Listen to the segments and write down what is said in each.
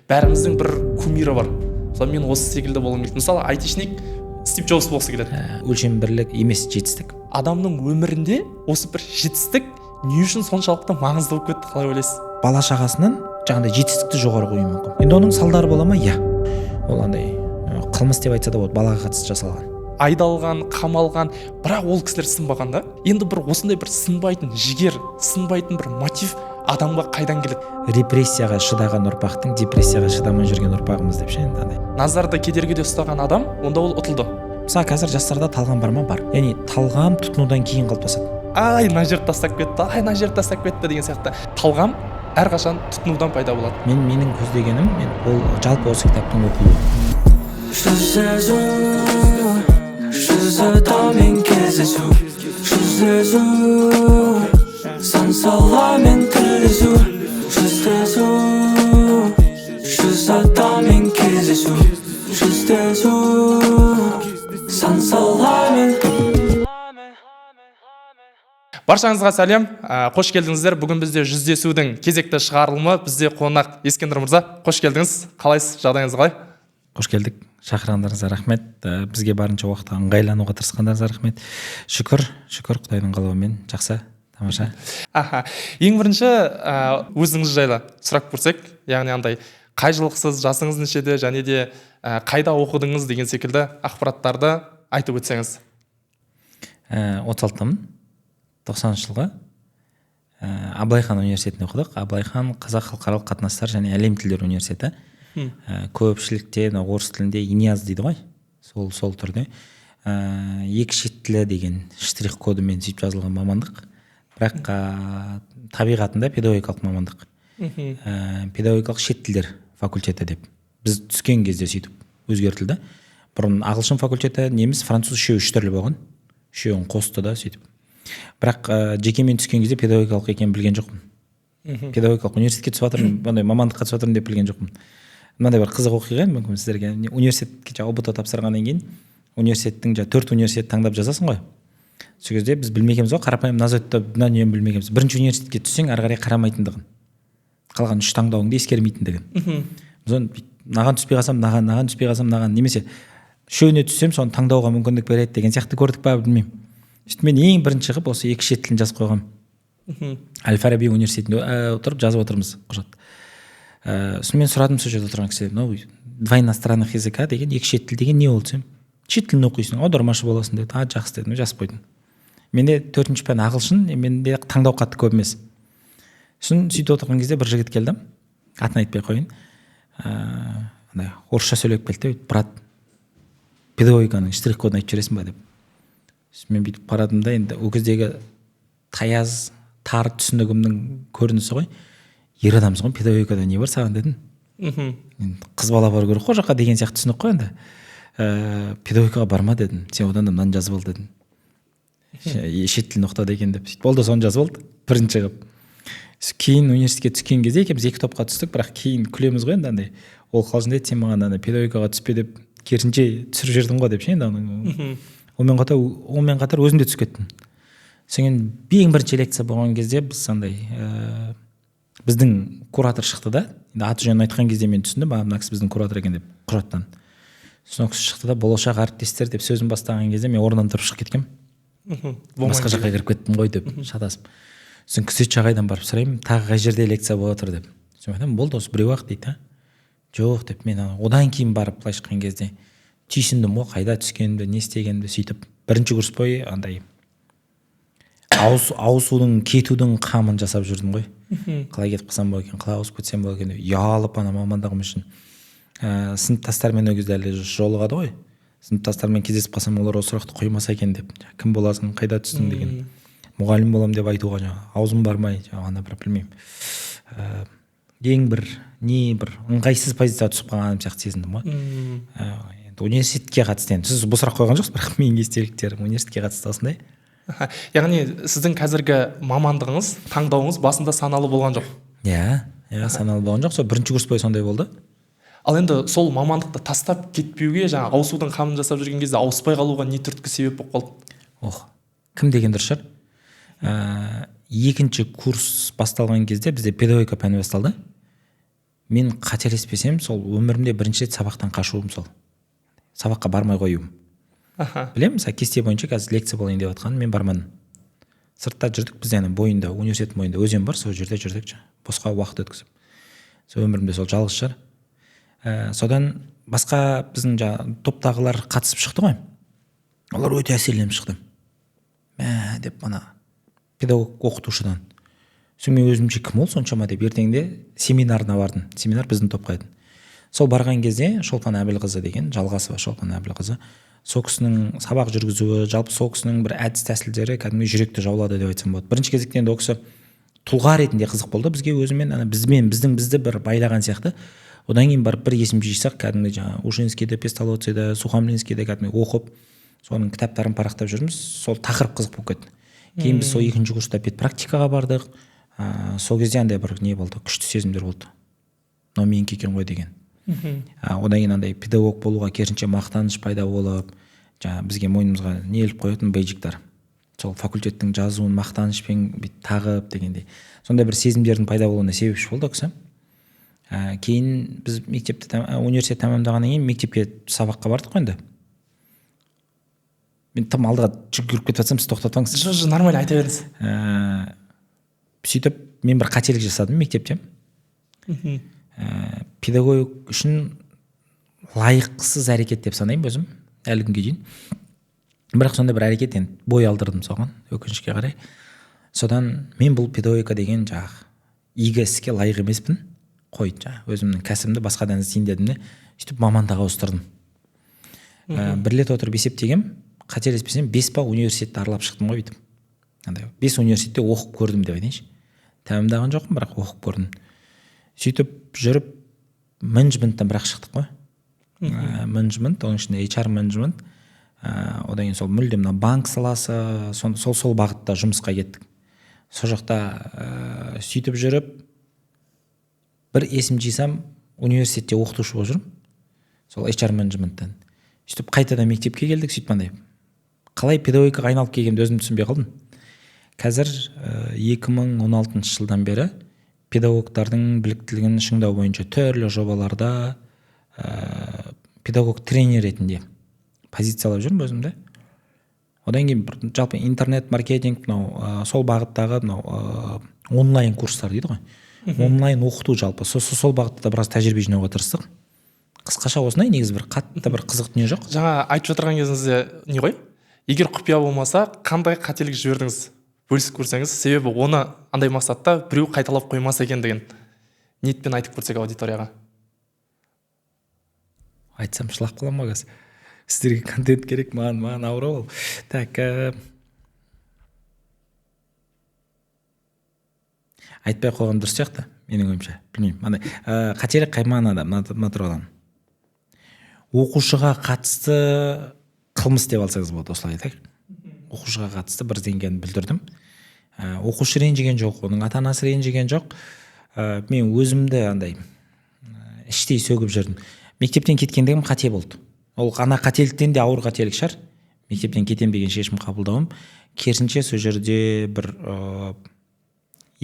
Бәріміздің бір кумирі бар. Мысалы, мен осы секілді болғым келеді. Мысалы, айтишник Стив Джобс болғысы келеді. Өлшем бірлік емес жетістік. Адамның өмірінде осы бір жетістік не үшін соншалықты маңызды болып кетті, қалай ойлайсыз? Бала шағасынан жаңағыдай жетістікті жоғары қоюы мүмкін. Енді оның салдары бола ма? Иә. Ол андай қылмыс деп айтса да болады, балаға қатысты жасалған. Айдалған, қамалған, бірақ ол кісілер сынбаған да. Енді бір осындай бір сынбайтын жігер, сынбайтын бір мотив адамға қайдан келеді? Репрессияға шыдаған ұрпақтың депрессияға шыдамай жүрген ұрпағымыз деп ше енді андай. Назарды кедергіде ұстаған адам, онда ол ұтылды. Мысалы, қазір жастарда талғам бар ма? Бар. Яғни талғам тұтынудан кейін қалыптасады. Ай, мына жерді тастап кетті, ай, мына жерді тастап кетті деген сияқты. Талғам әрқашан тұтынудан пайда болады. Менің көздегенім мен ол жалпы осы кітаптың оқылуы. Жүздесу, жүз адаммен кездесу, жүздесу, сан саламен тілдесу, жүздесу, жүз адаммен кездесу, жүздесу, сан саламен. Баршаңызға сәлем, қош келдіңіздер. Бүгін бізде жүздесудің кезекті шығарылымы. Бізде қонақ Ескендір мырза, қош келдіңіз. Қалайсыз, жағдайыңыз қалай? Қош келдік, шақырғандарыңызға рахмет. Бізге барынша уақытқа ыңғайлануға тырысқандарыңызға рахмет. Шүкір, шүкір, Құдайдың қалауымен жақсы, тамаша. Аха. Ең бірінші өзіңіз жайлы сұрап көрсек, яғни андай қай жылғысыз, жасыңыз нешеде және де қайда оқыдыңыз деген секілді ақпараттарды айтып өтсеңіз. 36-дамын, 90-шы жылғы. Абылай хан университетінде оқыдық. Абылай хан қазақ халықаралық қатынастар және әлем тілдері университеті. Көпшілікте мына орыс тілінде ИНЯЗ дейді ғой, сол түрде. Екі шет тілі деген штрих кодымен сөйтіп жазылған мамандық, бірақ табиғатында педагогикалық мамандық. Педагогикалық шет тілдер факультеті деп біз түскен кезде сөйтіп өзгертілді. Бұрын ағылшын факультеті, неміс, француз, үшеуі үш түрлі болған, үшеуін қосты да сөйтіп. Бірақ жеке мен түскен кезде педагогикалық екенін білген жоқпын. Педагогикалық университетке түсіп жатырмын, мынандай мамандыққа түсіп жатырмын деп білген жоқпын. Мынандай бір қызық оқиға енді мүмкін сіздерге. Университетке жаңағы ҰБТ тапсырғаннан кейін университеттің жаңағы төрт университет таңдап жазасың ғой. Сол кезде біз білмегенбіз ғой, қарапайым назетті мына дүниені білмегенбіз. Бірінші университетке түссең, ары қарай қарамайтындығын, қалған үш таңдауыңды ескермейтіндігін. Біз оны бүйтіп, мынаған түспей қалсам мынаған, мынаған түспей қалсам мынаған, немесе үшеуіне түссем, соны таңдауға мүмкіндік береді деген сияқты көрдік па, білмеймін. Сөйтіп мен ең бірінші қылып осы екі шет тілін жазып қойғанмын. Әл Фараби университетінде отырып жазып отырмыз құжат. Сосын мен сұрадым сол жерде отырған кісіден: «Мынау два иностранных языка деген, екі шет тіл деген не ол?» – десем, «Шет тілін оқисың, аудармашы боласың», – деді. «А, жақсы», – дедім, жазып қойдым. Менде төртінші пән ағылшын, менде таңдау қатты көп емес. Сосын сөйтіп отырған кезде бір жігіт келді, атын айтпай ақ қояйын, андай орысша сөйлеп келді де: «Брат, педагогиканың штрих кодын айтып жібересің ба?» – деп. Сосын мен бүйтіп қарадым да, енді ол кездегі таяз, тар түсінігімнің көрінісі ғой: «Ер адамсың ғой, педагогикада не бар саған?» – дедім. «Енді қыз бала бару керек қой ол жаққа» деген сияқты түсінік қой енді. «Педагогикаға барма, – дедім, – сен одан да мынаны жазып ал», – дедім. «Шет тілін оқытады екен», – деп. Сөйтіп ол да соны жазып алды бірінші қылып. Кейін университетке түскен кезде екеуміз екі топқа түстік, бірақ кейін күлеміз ғой енді андай, ол қалжыңдайды: «Сен маған ана педагогикаға түспе деп, керісінше түсіріп жібердің ғой», – деп ше. Енді онымен қатар өзім де түсіп кеттім. Содан кейін ең бірінші лекция болған кезде біз андай біздің куратор шықты да. Енді аты жөнін айтқан кезде мен түсіндім, а, мына кісі біздің куратор екен деп құжаттан. Сосын ол кісі шықты да, «Болашақ әріптестер» деп сөзін бастаған кезде мен орнымнан тұрып шығып кеткенмін. Басқа жаққа кіріп кеттім ғой деп шатасып. Сосын күзетші ағайдан барып сұраймын: «Тағы қай жерде лекция болып жатыр?» – деп. Сосын айтамын: «Болды, осы біреу ақ», – дейді да. «Жоқ», – деп. Мен ана одан кейін барып, былайша айтқан кезде, түйсіндім ғой қайда түскенімді, не істегенімді. Сөйтіп бірінші курс бойы андай ауысудың, кетудің қамын жасап жүрдім ғой. Қалай кетіп қалсам болады екен, қалай ауысып кетсем болады екен деп ұялып ана мамандығым үшін. Сыныптастармен ол кезде әлі жолығады ғой, сыныптастармен кездесіп қалсам, олар осы сұрақты қоймаса екен деп, «Кім боласың, қайда түстің?» деген. Мұғалім боламын деп айтуға жаңағы аузым бармай, жаңағы ана бір, білмеймін, ең бір не бір ыңғайсыз позицияға түсіп қалған адам сияқты сезіндім ғой. Енді университетке қатысты, енді сіз бұл сұрақ қойған жоқсыз, бірақ менің естеліктерім университетке қатысты осындай. Яғни сіздің қазіргі мамандығыңыз, таңдауыңыз басында саналы болған жоқ. Иә, саналы болған жоқ, сол бірінші курс бойы сондай болды. Ал енді сол мамандықты тастап кетпеуге, жаңағы ауысудың қамын жасап жүрген кезде ауыспай қалуға не түрткі, себеп болып қалды? Ох, кім деген дұрыс шығар. Екінші курс басталған кезде бізде педагогика пәні басталды. Мен қателеспесем, сол өмірімде бірінші рет сабақтан қашуым сол. Сабаққа бармай қоюым. Білемін, мысалы, кесте бойынша қазір лекция болайын деп жатқанын, мен бармадым. Сыртта жүрдік, бізде ана бойында, университеттің бойында өзен бар, сол жерде жүрдік, босқа уақыт өткізіп. Сол өмірімде сол жалғыз шығар. Содан басқа біздің жаңа топтағылар қатысып шықты ғой. Олар өте әсерленіп шықты. Мә деп ана педагог оқытушыдан. Соң мен өзімше, кім ол соншама деп, ертеңінде семинарына бардым. Семинар біздің топқа еді. Сол барған кезде Шолпан Әбілқызы деген, Жалғасова Шолпан Әбілқызы, сол кісінің сабақ жүргізуі, жалпы сол кісінің бір әдіс тәсілдері кәдімгі жүректі жаулады деп айтсам болады. Бірінші кезекте енді ол кісі тұлға ретінде қызық болды бізге, өзімен ана бізбен, біздің бізді бір байлаған сияқты. Одан кейін барып бір есім жисақ, кәдімгі жаңағы Ушинскийді, Песталоцциді, Сухомлинскийді кәдімгі оқып, соның кітаптарын парақтап жүрміз. Сол тақырып қызық болып кетті. Кейін біз сол екінші курста педпрактикаға бардық. Сол кезде андай бір не болды, күшті сезімдер болды. Мынау менікі екен ғой деген. Одан кейін андай педагог болуға керісінше мақтаныш пайда болып, жаңа бізге мойнымызға не іліп қоятын бейджиктар, сол факультеттің жазуын мақтанышпен бүйтіп тағып дегендей, сондай бір сезімдердің пайда болуына себепші болды ол кісі. Кейін біз мектепті, университет тәмамдағаннан кейін мектепке сабаққа бардық қой енді. Мен тым алдыға жүгіріп кетіп жатсам, сіз тоқтатпаңыз. Жоқ, нормально, айта беріңіз. Сөйтіп мен бір қателік жасадым мектепте. Педагог үшін лайықсыз әрекет деп санаймын өзім әлі күнге дейін. Бірақ сондай бір әрекет енді бой алдырдым соған, өкінішке қарай. Содан мен бұл педагогика деген жаңағы игі іске лайық емеспін, қой, жаңағы өзімнің кәсібімді басқадан іздейін дедім де, сөйтіп мамандық ауыстырдым. Бір рет отырып есептегем, қателеспесем 5 па университетті аралап шықтым ғой бүйтіп. Андай 5 университетте оқып көрдім деп айтайыншы. Тәмамдаған жоқпын, бірақ оқып көрдім. Сөйтіп жүріп менеджменттен бірақ шықтық қой. Менеджмент, оның ішінде HR менеджмент, одан кейін сол мүлдем мына банк саласы, сол бағытта жұмысқа кеттік. Сол жақта сөйтіп жүріп бір есім жисам, университетте оқытушы болып жүрмін. Сол HR менеджменттен. Сөйтіп қайтадан мектепке келдік, сөйтіп андай қалай педагогикаға айналып келгенімді өзім түсінбей қалдым. Қазір 2016 жылдан бері педагогтардың біліктілігін шыңдау бойынша түрлі жобаларда педагог тренер ретінде позициялап жүрмін өзімді. Одан кейін бір, жалпы интернет маркетинг, мынау сол бағыттағы мынау онлайн курстар дейді ғой. Онлайн оқыту жалпы сол бағытта да біраз тәжірибе жинауға тырыстық. Қысқаша осындай, негізі бір қатты бір қызық дүние жоқ. Жаңа айтып отырған кезіңізде не ғой? Егер құпия болмаса, қандай қателік жібердіңіз? Бөлісіп көрсеңіз, себебі оны андай мақсатта біреу қайталап қоймаса екен деген ниетпен айтып көрсек аудиторияға. Айтсам шылап қаламын ғой қазір. Сіздерге контент керек, маған ауыр ол. Так, айтпай қойған дұрыс сияқты, менің ойымша. Білмеймін. Андай, қателік қай мағынада, мына тұрғыдан. Оқушыға қатысты қылмыс деп алсаңыз болады, осылай айтайық. Оқушыға қатысты бірдеңені бүлдірдім. Оқушы ренжіген жоқ, оның ата-анасы ренжіген жоқ. Мен өзімді андай іштей сөгіп жүрдім. Мектептен кеткендігім қате болды. Ол ана қателіктен де ауыр қателік шығар. Мектептен кетем деген шешім қабылдауым. Керісінше сол жерде бір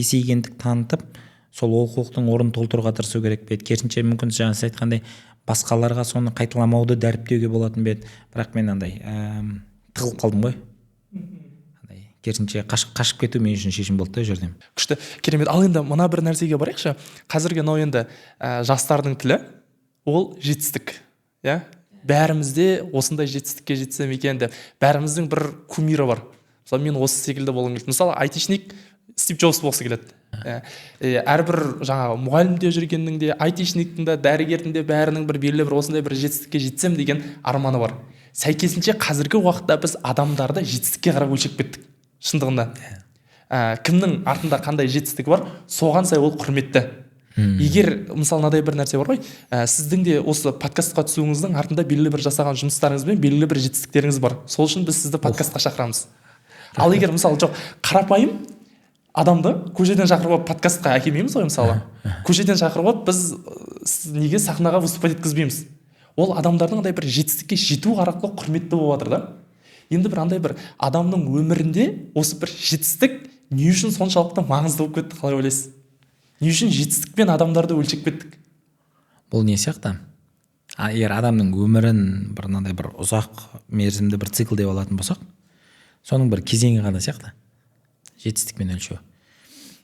есейгендік танытып, сол олқылықтың орнын толтыруға тырысу керек пе еді. Керісінше мүмкін жаңа сіз айтқандай басқаларға соны қайталамауды дәріптеуге болатын ба еді. Бірақ мен андай тығылып қалдым ғой. Андай керісінше қашып кету мен үшін шешім болды да жерден. Күшті, керемет. Ал енді мына бір нәрсеге барайықшы. Қазіргі мынау енді жастардың тілі ол жетістік, иә? Бәрімізде осындай жетістікке жетсем екен деп, бәріміздің бір кумирі бар. Мысалы, мен осы секілді болғым келеді. Мысалы, айтишник Стив Джобс болғысы келеді. Әрбір жаңағы мұғалімде жүргеннің де, айтишниктің де, дәрігердің де бәрінің бір белгілі бір осындай бір жетістікке жетсем деген арманы бар. Сәйкесінше қазіргі уақытта біз адамдарды жетістікке қарап өлшеп кеттік. Шындығында. Кімнің артында қандай жетістігі бар, соған сай ол құрметті. Егер, мысалы, мынадай бір нәрсе бар ғой, сіздің де осы подкастқа түсуіңіздің артында белгілі бір жасаған жұмыстарыңыз бен белгілі бір жетістіктеріңіз бар. Сол үшін біз сізді подкастқа шақырамыз. Ал егер, мысалы, жоқ, қарапайым адамды көшеден шақырып алып подкастқа әкелмейміз ғой, мысалы. Көшеден шақырып алып біз неге сахнаға выступать еткізбейміз? Ол адамдардың андай бір жетістікке жету арқылы құрметті болып жатыр да. Енді бір андай бір адамның өмірінде осы бір жетістік не үшін соншалықты маңызды болып кетті, қалай ойлайсыз? Не үшін жетістікпен адамдарды өлшеп кеттік? Бұл не сияқты? Егер адамның өмірін бір мынандай бір ұзақ мерзімді бір цикл деп алатын болсақ, соның бір кезеңі ғана сияқты жетістікпен өлшеу.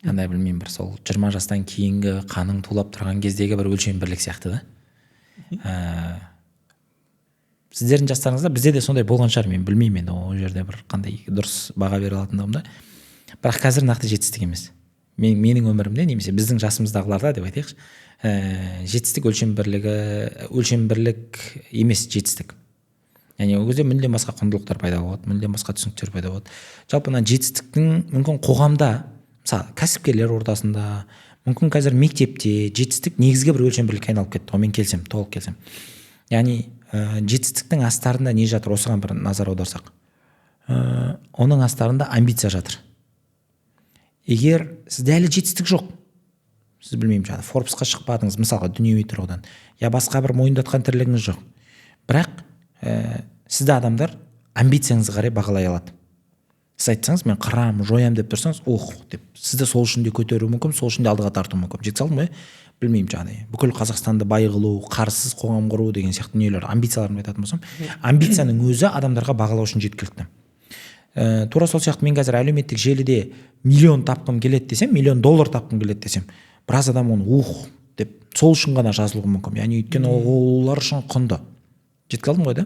Андай, білмеймін, бір сол 20 жастан кейінгі қаның тулап тұрған кездегі бір өлшем бірлік сияқты да. Сіздердің жастарыңызда бізде де сондай болған шығар, мен білмеймін енді ол жерде бір қандай дұрыс баға бере алатындығымды. Бірақ қазір нақты жетістік емес. Менің өмірімде немесе біздің жасымыздағыларда деп айтайықшы, жетістік өлшем бірлігі, өлшем бірлік емес жетістік. Яғни ол кезде мүлдем басқа құндылықтар пайда болады, мүлдем басқа түсініктер пайда болады. Жалпы мына жетістіктің мүмкін қоғамда, мысалы, кәсіпкерлер ортасында, мүмкін қазір мектепте жетістік негізгі бір өлшем бірлікке айналып кетті ғой, мен келісемін, толық келісемін. Яғни жетістіктің астарында не жатыр, осыған бір назар аударсақ. Оның астарында амбиция жатыр. Егер сізде әлі жетістік жоқ, сіз, білмеймін, жаңағы Форбсқа шықпадыңыз, мысалға, дүниеви тұрғыдан, я басқа бір мойындатқан тірлігіңіз жоқ, бірақ сізді адамдар амбицияңызға қарай бағалай алады. Сіз айтсаңыз, мен қырам, жоям деп тұрсаңыз, ух деп сізді сол үшін де көтеруі мүмкін, сол үшін де алдыға тартуы мүмкін. Жеткізе алдым ғой? Білмеймін, жаңағыдай бүкіл Қазақстанды бай қылу, қарызсыз қоғам құру деген сияқты дүниелер, амбицияларымды айтатын болсам, амбицияның өзі адамдарға бағалау үшін жеткілікті. Тура сол сияқты мен қазір әлеуметтік желіде миллион тапқым келеді десем, миллион доллар тапқым келеді десем, біраз адам оны ух деп сол үшін ғана жазылуы мүмкін. Яғни өйткені ол олар үшін құнды. Жеткізе алдым ғой да?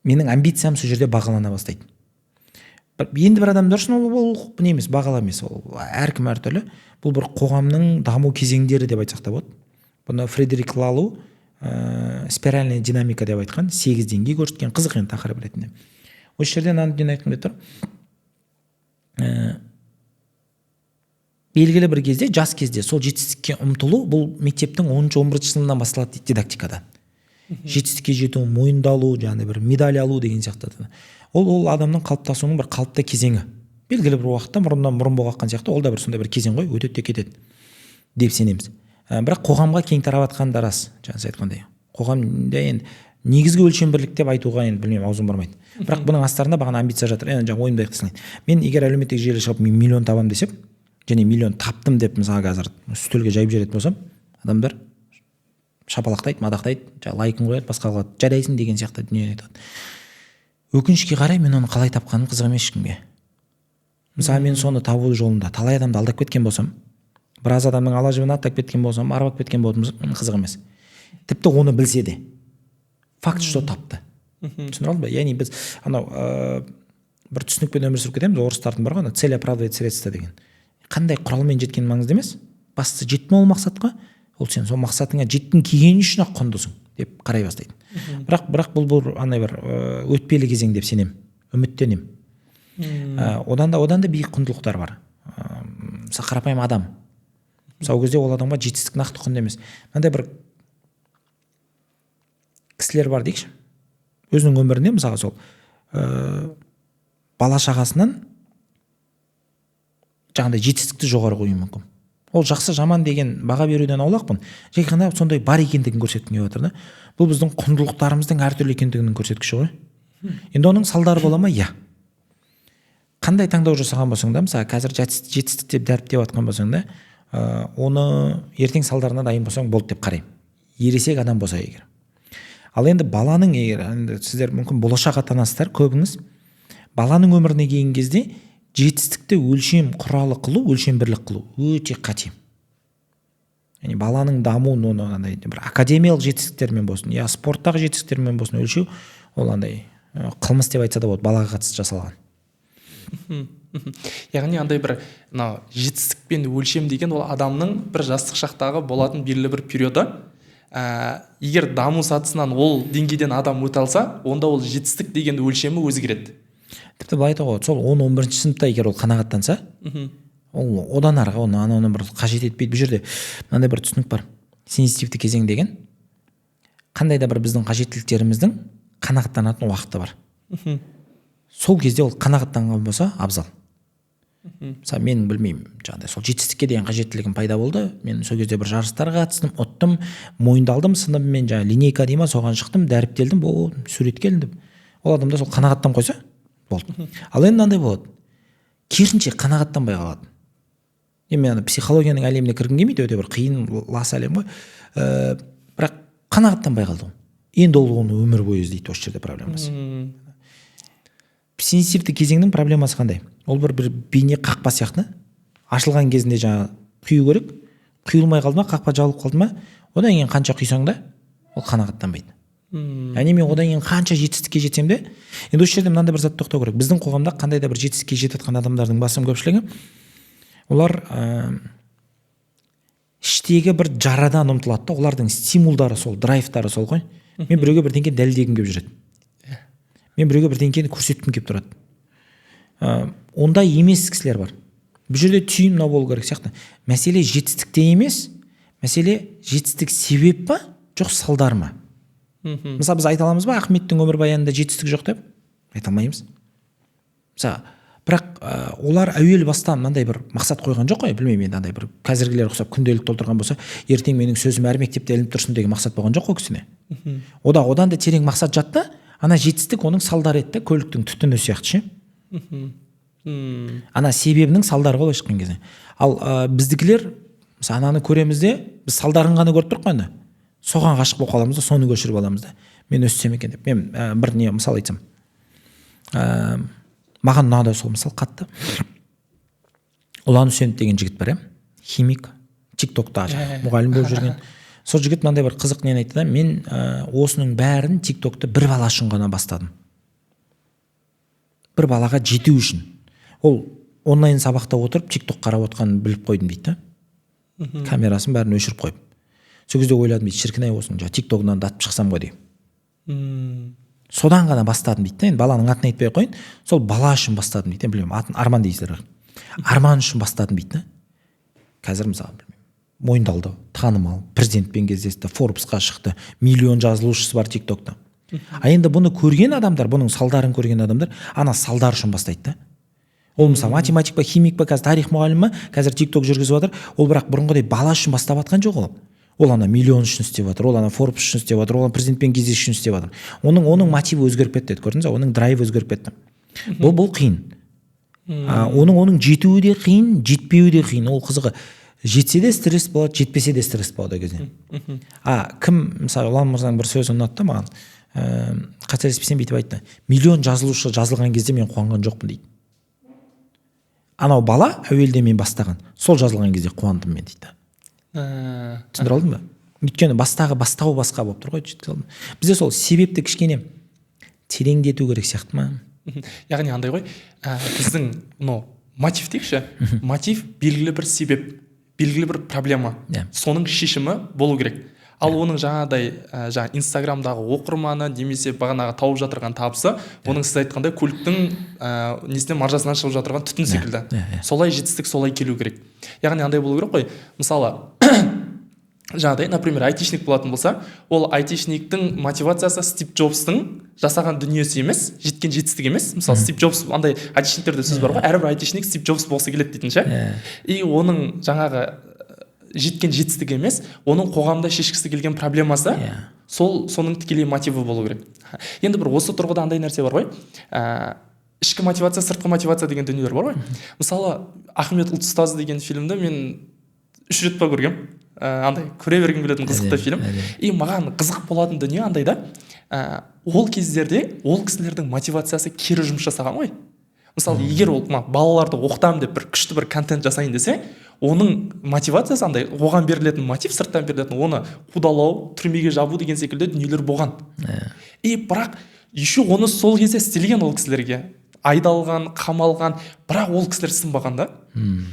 Менің амбициям сол жерде бағалана бастайды. Енді бір адамдар үшін ол не емес, бағала емес, ол әркім әртүрлі. Бұл бір қоғамның даму кезеңдері деп айтсақ та болады. Бұны Фредерик Лалу спиральная динамика деп айтқан, сегіз деңгей көрсеткен. Қызық енді тақырып ретінде. Осы жерде мынаны дүниені айтқым келіп тұр. Белгілі бір кезде, жас кезде сол жетістікке ұмтылу, бұл мектептің 10-, 11-сыныбынан басталады дейді дидактикада. Жетістікке жету, мойындалу, жаңағыдай бір медаль алу деген сияқты. Ол адамның қалыптасуының бір қалыпты кезеңі. Белгілі бір уақытта мұрыннан мұрын боқ аққан сияқты, ол да бір сондай бір кезең ғой, өтеді де кетеді деп сенеміз. Бірақ қоғамға кең тарап жатқаны да рас, жаңа сіз айтқандай. Қоғамда енді негізгі өлшем бірлік деп айтуға енді білмеймін, аузым бармайды. Бірақ бұның астарында бағана амбиция жатыр. Енді жаңа ойымды аяқтай салайын. Мен егер әлеуметтік желіге шығып, мен миллион табамын десем және миллион таптым деп, мысалы, қазір үстелге жайып жіберетін болсам, адамдар шапалақтайды, мадақтайды, жаңағы лайкын қояды, басқа қылады, жарайсың деген сияқты дүние айтады. Өкінішке қарай, мен оны қалай тапқаным қызық емес ешкімге. Мысалы, мен соны табу жолында талай адамды алдап кеткен болсам, біраз адамның ала жібін аттап кеткен болсам, арбап кеткен болсам, қызық емес. Тіпті оны білсе де, факт, что тапты. Түсіндіре алдым ба? Яғни біз анау бір түсінікпен өмір сүріп кетеміз. Орыстардың бар ғой ана «цель оправдывает средства» деген. Қандай құралмен жеткен маңызды емес, бастысы жеттің ол мақсатқа, ол сен сол мақсатыңа жеттің келгені үшін ақ құндысың деп қарай бастайды. Бірақ бұл андай бір өтпелі кезең деп сенемін, үміттенемін. Одан да биік құндылықтар бар. Мысалы, қарапайым адам, мысалы, ол кезде ол адамға жетістік нақты құнды емес. Мынандай бір кісілер бар дейікші, өзінің өмірінде, мысалға, сол бала шағасынан жаңағыдай жетістікті жоғары қоюы мүмкін. Ол жақсы, жаман деген баға беруден аулақпын, жай ғана сондай бар екендігін көрсеткім келіп жатыр да. Бұл біздің құндылықтарымыздың әртүрлі екендігінің көрсеткіші ғой. Енді оның салдары бола ма? Иә. Қандай таңдау жасаған болсаң да, мысалы, қазір жетістік деп дәріптеп жатқан болсаң да, оны ертең салдарына дайын болсаң болды деп қараймын, ересек адам болса егер. Ал енді баланың, егер енді сіздер мүмкін болашақ ата анасыздар көбіңіз, баланың өміріне келген кезде жетістікті өлшем құралы қылу, өлшем бірлік қылу өте қате. Яғни баланың дамуын, оны андай бір академиялық жетістіктермен болсын, я спорттағы жетістіктермен болсын өлшеу, ол андай қылмыс деп айтса да болады, балаға қатысты жасалған. Яғни андай бір мынау жетістікпен өлшем деген ол адамның бір жастық шақтағы болатын белгілі бір периоды. Егер даму сатысынан ол деңгейден адам өте алса, онда ол жетістік деген өлшемі өзгереді. Тіпті былай айтуға болады: сол 10, 11-сыныпта егер ол қанағаттанса, ол одан арғы оны анауны бір қажет етпейді. Бұл жерде мынандай бір түсінік бар: сенситивті кезең деген қандай да бір біздің қажеттіліктеріміздің қанағаттанатын уақыты бар. Сол кезде ол қанағаттанған болса, абзал. Мысалы, мен, білмеймін, жаңағыдай сол жетістікке деген қажеттілігім пайда болды. Мен сол кезде бір жарыстарға қатыстым, ұттым, мойындалдым сыныбыммен, жаңағы линейка дей ма, соған шықтым, дәріптелдім, ол суретке іліндім. Ол адамда сол қанағаттанып қойса болды. Ал енді мынандай болады: керісінше, қанағаттанбай қалады. Енді мен ана психологияның әлеміне кіргім келмейді, өте бір қиын, лас әлем ғой. Бірақ қанағаттанбай қалды ол. Енді ол оны өмір бойы іздейді, осы жерде проблемасы. Сенситивті кезеңнің проблемасы қандай? Ол бір бейне қақпа сияқты, ашылған кезінде жаңағы құю керек, құйылмай қалды ма, қақпа жабылып қалды ма, одан кейін қанша құйсаң да, ол қанағаттанбайды. Яғни мен одан кейін қанша жетістікке жетсем де, енді осы жерде мынандай бір зат тоқтау керек. Біздің қоғамда қандай да бір жетістікке жетіп жатқан адамдардың басым көпшілігі, олар іштегі бір жарадан ұмтылады да, олардың стимулдары сол, драйвтары сол ғой. Мен біреуге бірдеңке дәлелдегім келіп жүреді, мен біреуге бірдеңкені көрсеткім келіп тұрады. Ондай емес кісілер бар. Бұл жерде түйін мынау болу керек сияқты: мәселе жетістікте емес, мәселе жетістік себеп па, жоқ салдар ма? Мысалы, біз айта аламыз ба, Ахметтің өмірбаянында жетістік жоқ деп? Айта алмаймыз, мысалы. Бірақ олар әуел бастан мынандай бір мақсат қойған жоқ қой. Білмеймін енді, андай бір қазіргілер ұқсап күнделік толтырған болса, ертең менің сөзім әр мектепте ілініп тұрсын деген мақсат болған жоқ қой кісіне. Одан да терең мақсат жатты. Ана жетістік оның салдары еді да, көліктің түтіні сияқты ше. Ана себебінің салдары ғой, былайша айтқан кезде. Ал біздікілер, мысалы, ананы көреміз де, біз салдарын ғана көріп тұрмық қой енді, соған ғашық болып қаламыз да, соны көшіріп аламыз да, мен өссем екен деп. Мен бір не мысал айтсам, маған ұнады сол мысал қатты. Ұлан Үсенов деген жігіт бар, иә, химик, Тик Токта мұғалім болып жүрген. Сол жігіт мынандай бір қызық нені айтты да: мен осының бәрін, Тик Токты бір бала үшін ғана бастадым, бір балаға жету үшін. Ол онлайн сабақта отырып, Тик Ток қарап отқанын біліп қойдым дейді да, камерасын бәрін өшіріп қойып. Сол кезде ойладым дейді: шіркін ай, осының жаңағы Тик Тогынан да атып шықсам ғой деп. Содан ғана бастадым дейді да. Енді баланың атын айтпай ақ қояйын, сол бала үшін бастадым дейді. Енді білмеймін атын, Арман дейсіздер ғой. Арман үшін бастадым дейді да. Қазір, мысалы, білмеймін, мойындалды, танымал, президентпен кездесті, Форбсқа шықты, миллион жазылушысы бар Тик Токта. А енді бұны көрген адамдар, бұның салдарын көрген адамдар ана салдар үшін бастайды да. Ол, мысалы, математик па, химик па, қазір тарих мұғалімі ма, қазір Тик Ток жүргізіп жатыр. Ол бірақ бұрынғыдай бала үшін бастап жатқан жоқ. Ол ана миллион үшін істеп жатыр, ол ана Форбс үшін істеп жатыр, ол ана президентпен кездесу үшін істеп жатыр. Оның мотиві өзгеріп кетті деді, көрдіңіз ба? Оның драйві өзгеріп кетті. Бұл қиын. Оның жетуі де қиын, жетпеуі де қиын. Ол қызығы, жетсе де стресс болады, жетпесе де стресс болады ол кезде. А кім, мысалы, Ұлан мырзаның бір сөзі ұнады да маған. Қателеспесем, бүйтіп айтты: миллион жазылушы жазылған кезде мен қуанған жоқпын дейді, анау бала, әуелде мен бастаған, сол жазылған кезде қуандым мен дейді. Түсіндіре алдым ба? Өйткені бастағы бастау басқа болып тұр ғой, жеткізе алдым. Бізде сол себепті кішкене тереңдету керек сияқты ма? Яғни андай ғой, біздің мынау мотив дейікші, мотив белгілі бір себеп, белгілі бір проблема, соның шешімі болу керек. Ал оның жаңағыдай жаңа Инстаграмдағы оқырманы немесе бағанағы тауып жатырған табысы, оның сіз айтқандай көліктің несінен, маржасынан шығып жатырған түтін секілді. иә, иә. Солай жетістік солай келу керек. Яғни андай болу керек қой, мысалы, жаңағыдай, например, айтишник болатын болса, ол айтишниктің мотивациясы Стив Джобстың жасаған дүниесі емес, жеткен жетістігі емес. Мысалы, Стив Джобс, андай айтишниктерде сөз бар ғой, әрбір айтишник Стив Джобс болғысы келеді дейтін ше. И оның жаңағы жеткен жетістігі емес, оның қоғамда шешкісі келген проблемасы. Сол соның тікелей мотиві болу керек. Енді бір осы тұрғыда андай нәрсе бар ғой, ішкі мотивация, сыртқы мотивация деген дүниелер бар ғой. Мысалы, «Ахмет ұлт ұстазы» деген фильмді мен үш рет па көргенмін. Андай көре бергім келетін қызықты фильм. И маған қызық болатын дүние андай да, ол кездерде ол кісілердің мотивациясы кері жұмыс жасаған ғой. Мысалы, егер ол мына балаларды оқытамын деп бір күшті бір контент жасайын десе, оның мотивациясы андай, оған берілетін мотив, сырттан берілетін, оны қудалау, түрмеге жабу деген секілді дүниелер болған. И бірақ еще оны сол кезде істелген, ол кісілерге айдалған, қамалған, бірақ ол кісілер сынбаған да.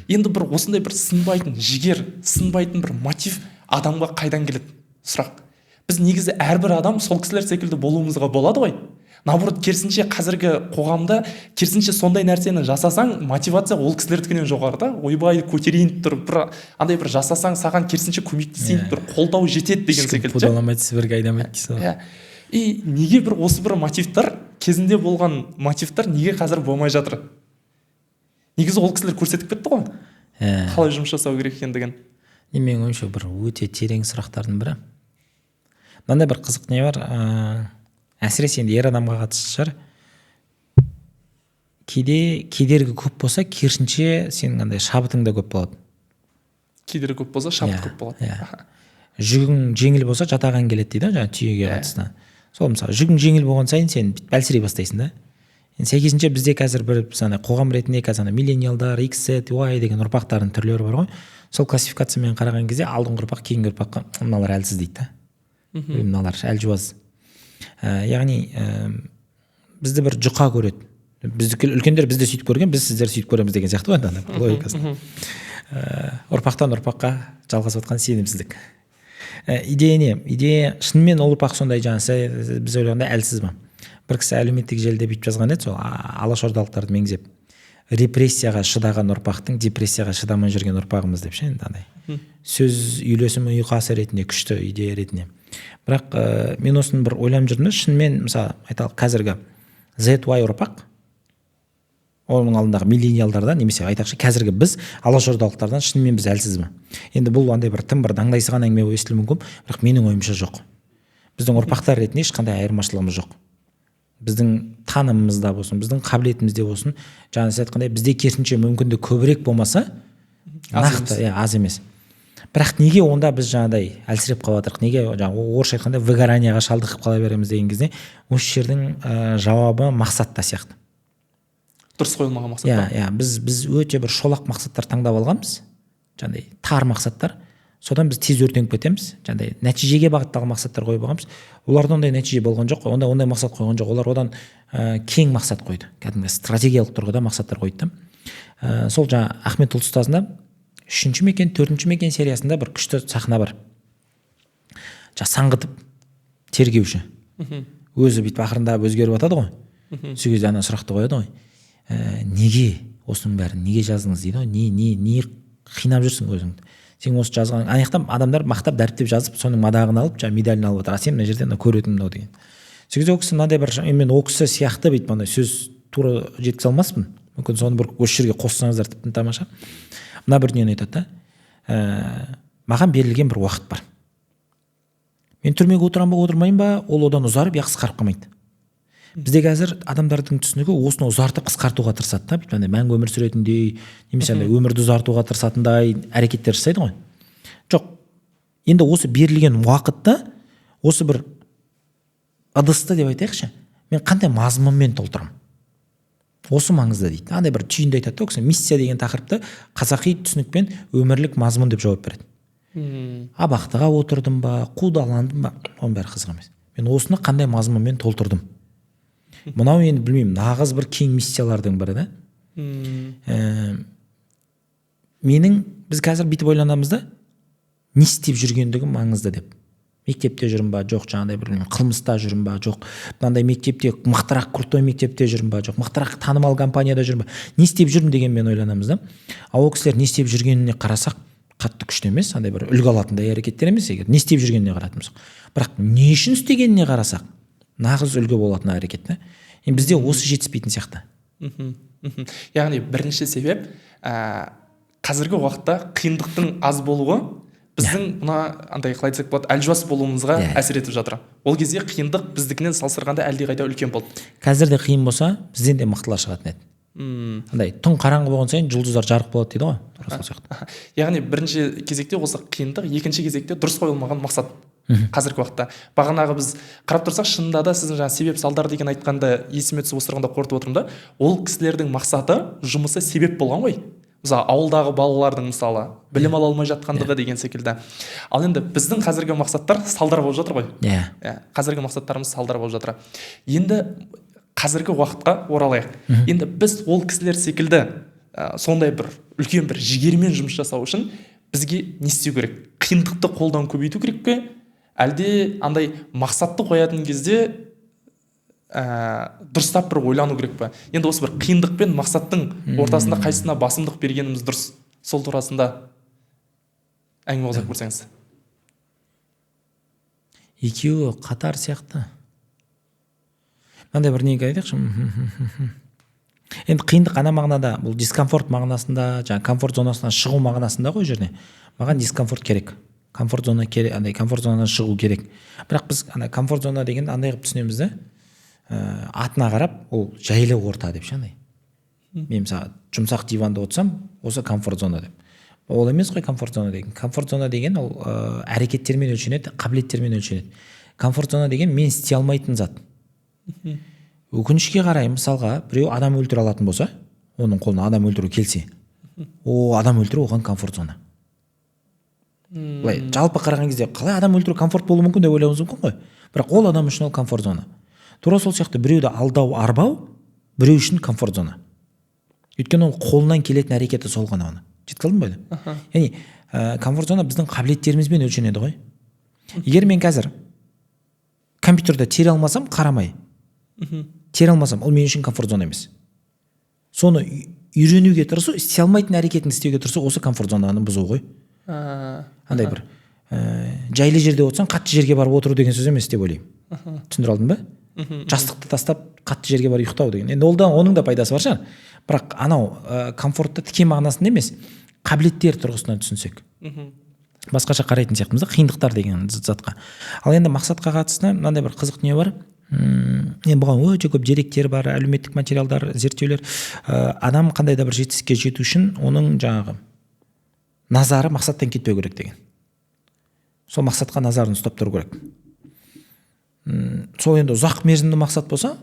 Енді бір осындай бір сынбайтын жігер, сынбайтын бір мотив адамға қайдан келеді, сұрақ. Біз негізі әрбір адам сол кісілер секілді болуымызға болады ғой. Наоборот, керісінше, қазіргі қоғамда керісінше, сондай нәрсені жасасаң, мотивация ол кісілердікінен жоғары да. Ойбай, көтерейін тұр, бір андай бір жасасаң, саған керісінше көмектесейін тұр, қолдау жетеді деген Ешкім секілді ше. Қудаламайды, Сібірге айдамайды дейсің ғой. Иә. И неге бір осы бір мотивтар, кезінде болған мотивтар неге қазір болмай жатыр? Негізі ол кісілер көрсетіп кетті ғой қалай жұмыс жасау керек екендігін. Не, менің ойымша, бір өте терең сұрақтардың бірі. Мынандай бір қызық не бар, әсіресе енді ер адамға қатысты шығар. Кейде кедергі көп болса, керісінше, сенің андай шабытың да көп болады. Кедергі көп болса, шабыт Иә, көп болады. Иә. Жүгің жеңіл болса, жатаған келеді дейді ғой жаңағы түйеге қатысты. Сол, мысалы, жүгің жеңіл болған сайын, сен бүйтіп әлсірей бастайсың да. Енді сәйкесінше, бізде қазір бір, біз ана қоғам ретінде қазір ана миллениалдар, X, Z, Y деген ұрпақтардың түрлері бар ғой. Сол классификациямен қараған кезде алдыңғы ұрпақ кейінгі ұрпаққа «мыналар әлсіз» дейді да. Ой, мыналар әлжуаз. Яғни бізді бір жұқа көреді. Біздікі үлкендер бізді сөйтіп көрген, біз сіздерді сөйтіп көреміз деген сияқты ғой енді ана логикасы. Ұрпақтан ұрпаққа жалғасып жатқан сенімсіздік. Идея не? Идея шынымен ол ұрпақ сондай, жаңағы біз ойлағандай әлсіз ба? Бір кісі әлеуметтік желіде бүйтіп жазған еді, сол алашордалықтарды меңзеп: «Репрессияға шыдаған ұрпақтың депрессияға шыдамай жүрген ұрпағымыз» деп ше. Енді андай сөз үйлесімі, ұйқасы ретінде күшті, идея ретінде. Бірақ мен осыны бір ойланып жүрдім да. Шынымен, мысалы, айталық, қазіргі Z, Y ұрпақ оның алдындағы миллениалдардан немесе, айтайықшы, қазіргі біз алашордалықтардан шынымен біз әлсіз бе? Енді бұл андай бір тым бір даңдайсыған әңгіме болып естілуі мүмкін, бірақ менің ойымша, жоқ, біздің ұрпақтар ретінде ешқандай айырмашылығымыз жоқ. Біздің танымымызда болсын, біздің қабілетімізде болсын, жаңа сіз айтқандай, бізде керісінше мүмкіндік көбірек болмаса аз нақты, иә, аз емес. Бірақ неге онда біз жаңағыдай әлсіреп қалып жатырмық? Неге жаңағы орысша айтқанда выгоранияға шалдығып қала береміз деген кезде, осы жердің жауабы мақсатта сияқты. Дұрыс қойылмаған мақсат Иә. па? Иә, біз өте бір шолақ мақсаттар таңдап алғанбыз, жаңағыдай тар мақсаттар. Содан біз тез өртеніп кетеміз. Жаңағыдай нәтижеге бағытталған мақсаттар қойып алғанбыз. Оларда ондай нәтиже болған жоқ қой, ондай мақсат қойған жоқ олар. Одан кең мақсат қойды, кәдімгі стратегиялық тұрғыда мақсаттар қойды да. Сол жаңа Ахмет ұлт ұстазында үшінші ме екен, төртінші ме екен сериясында бір күшті сахна бар. Жаңа саңғытып тергеуші өзі бүйтіп ақырындап өзгеріп жатады ғой. Сол кезде ана сұрақты қояды ғой: «Неге осының бәрін неге жаздыңыз?» – дейді ғой. Не қинап жүрсің өзіңді сен осы жазған? Ана жақта адамдар мақтап, дәріптеп жазып, соның мадағын алып, жаңағы медалін алып отыр, а сен мына жерде мына көретін мынау деген. Сол кезде ол кісі мынандай бір, мен ол кісі сияқты бүйтіп андай сөз тура жеткізе алмаспын, мүмкін, соны бір осы жерге қоссаңыздар, тіптен тамаша. Мына бір дүниені айтады да: «Маған берілген бір уақыт бар. Мен түрмеге отырамын ба, отырмаймын ба, ол одан ұзарып я қысқарып қалмайды». Бізде қазір адамдардың түсінігі осыны ұзартып, қысқартуға тырысады да, бүйтіп андай мәңгі өмір сүретіндей немесе андай өмірді ұзартуға тырысатындай әрекеттер жасайды ғой. Жоқ, енді осы берілген уақытта осы бір ыдысты деп айтайықшы, мен қандай мазмұнмен толтырамын, осы маңызды дейді. Андай бір түйінді айтады да ол кісі. Миссия деген тақырыпты қазақи түсінікпен өмірлік мазмұн деп жауап береді. Абақтыға отырдым ба, қудаландым ба, оның бәрі қызық емес, мен осыны қандай мазмұнмен толтырдым. Мынау енді, білмеймін, нағыз бір кең миссиялардың бірі да. Менің, біз қазір бүйтіп ойланамыз да, не істеп жүргендігім маңызды деп. Мектепте жүрмін ба, жоқ, жаңағыдай бір, білмеймін, қылмыста жүрмін ба, жоқ, мынандай мектепте, мықтырақ крутой мектепте жүрмін ба, жоқ, мықтырақ танымал компанияда жүрмін ба, не істеп жүрмін дегенмен ойланамыз да. Ал ол кісілер не істеп жүргеніне қарасақ, қатты күшті емес, андай бір үлгі алатындай әрекеттер емес, егер не істеп жүргеніне қарайтын болсақ. Бірақ не үшін істегеніне қарасақ, нағыз үлгі болатын әрекет та. Енді бізде осы жетіспейтін сияқты. Мхм, мхм. Яғни бірінші себеп қазіргі уақытта қиындықтың аз болуы біздің мына андай, қалай айтсақ болады, әлжуаз болуымызға әсер етіп жатыр. Ол кезде қиындық біздікінен салыстырғанда әлдеқайда үлкен болды. Қазір де қиын болса, бізден де мықтылар шығатын еді. Андай түн қараңғы болған сайын жұлдыздар жарық болады дейді ғой, тура сол сияқты. Яғни бірінші кезекте осы қиындық, екінші кезекте дұрыс қойылмаған мақсат. Қазіргі уақытта бағанағы біз қарап тұрсақ, шынында да сіздің жаңа себеп салдар деген айтқанда есіме түсіп, осы тұрғанда қорытып отырмын да. Ол кісілердің мақсаты, жұмысы себеп болған ғой, мысалы, ауылдағы балалардың, мысалы, білім ала алмай жатқандығы деген секілді. Ал енді біздің қазіргі мақсаттар салдар болып жатыр ғой. Иә. Иә, қазіргі мақсаттарымыз салдар болып жатыр. Енді қазіргі уақытқа оралайық. Енді біз ол кісілер секілді сондай бір үлкен бір жігермен жұмыс жасау үшін бізге не істеу керек? Қиындықты қолдан көбейту керек пе, әлде андай мақсатты қоятын кезде дұрыстап бір ойлану керек па? Енді осы бір қиындық пен мақсаттың ортасында қайсысына басымдық бергеніміз дұрыс, сол турасында әңгіме қозғап көрсеңіз. Екеуі қатар сияқты. Мынандай бір неге айтайықшы. Енді қиындық ана мағынада, бұл дискомфорт мағынасында, жаңағы комфорт зонасынан шығу мағынасында ғой. Ол жерде маған дискомфорт керек, комфорт зона керек, андай комфорт зонадан шығу керек. Бірақ біз ана комфорт зона дегенді андай қылып түсінеміз да, атына қарап, ол жайлы орта деп ше. Андай мен, мысалы, жұмсақ диванда отырсам, осы комфорт зона деп. Ол емес қой комфорт зона деген. Комфорт зона деген ол әрекеттермен өлшенеді, қабілеттермен өлшенеді. Комфорт зона деген мен істей алмайтын зат. Өкінішке қарай, мысалға, біреу адам өлтіре алатын болса, оның қолына адам өлтіру келсе, о, адам өлтіру оған комфорт зона. Былай жалпы қараған кезде, қалай адам өлтіру комфорт болуы мүмкін деп ойлауымыз мүмкін ғой, бірақ ол адам үшін ол комфорт зона. Тура сол сияқты біреуді алдау, арбау біреу үшін комфорт зона, өйткені ол қолынан келетін әрекеті сол ғана. Оны жеткізе алдым ба? Яғни комфорт зона біздің қабілеттерімізбен өлшенеді ғой. Егер мен қазір компьютерде тере алмасам, қарамай тере алмасам, ол мен үшін комфорт зона емес. Соны үйренуге тырысу, істей алмайтын әрекетін істеуге тырысу, осы комфорт зонаны бұзу ғой. Андай бір жайлы жерде отырсаң, қатты жерге барып отыру деген сөз емес деп ойлаймын. Түсіндіре алдым ба? Жастықты тастап, қатты жерге барып ұйықтау деген, енді ол да, оның да пайдасы бар шығар, бірақ анау комфортты тіке мағынасында емес, қабілеттер тұрғысынан түсінсек, басқаша қарайтын сияқтымыз да қиындықтар деген затқа. Ал енді мақсатқа қатысты мынандай бір қызық дүние бар. Енді бұған өте көп деректер бар, әлеуметтік материалдар, зерттеулер. Адам қандай да бір жетістікке жету үшін оның жаңағы назары мақсаттан кетпеу керек деген. Сол мақсатқа назарын ұстап тұру керек. Сол енді ұзақ мерзімді мақсат болса,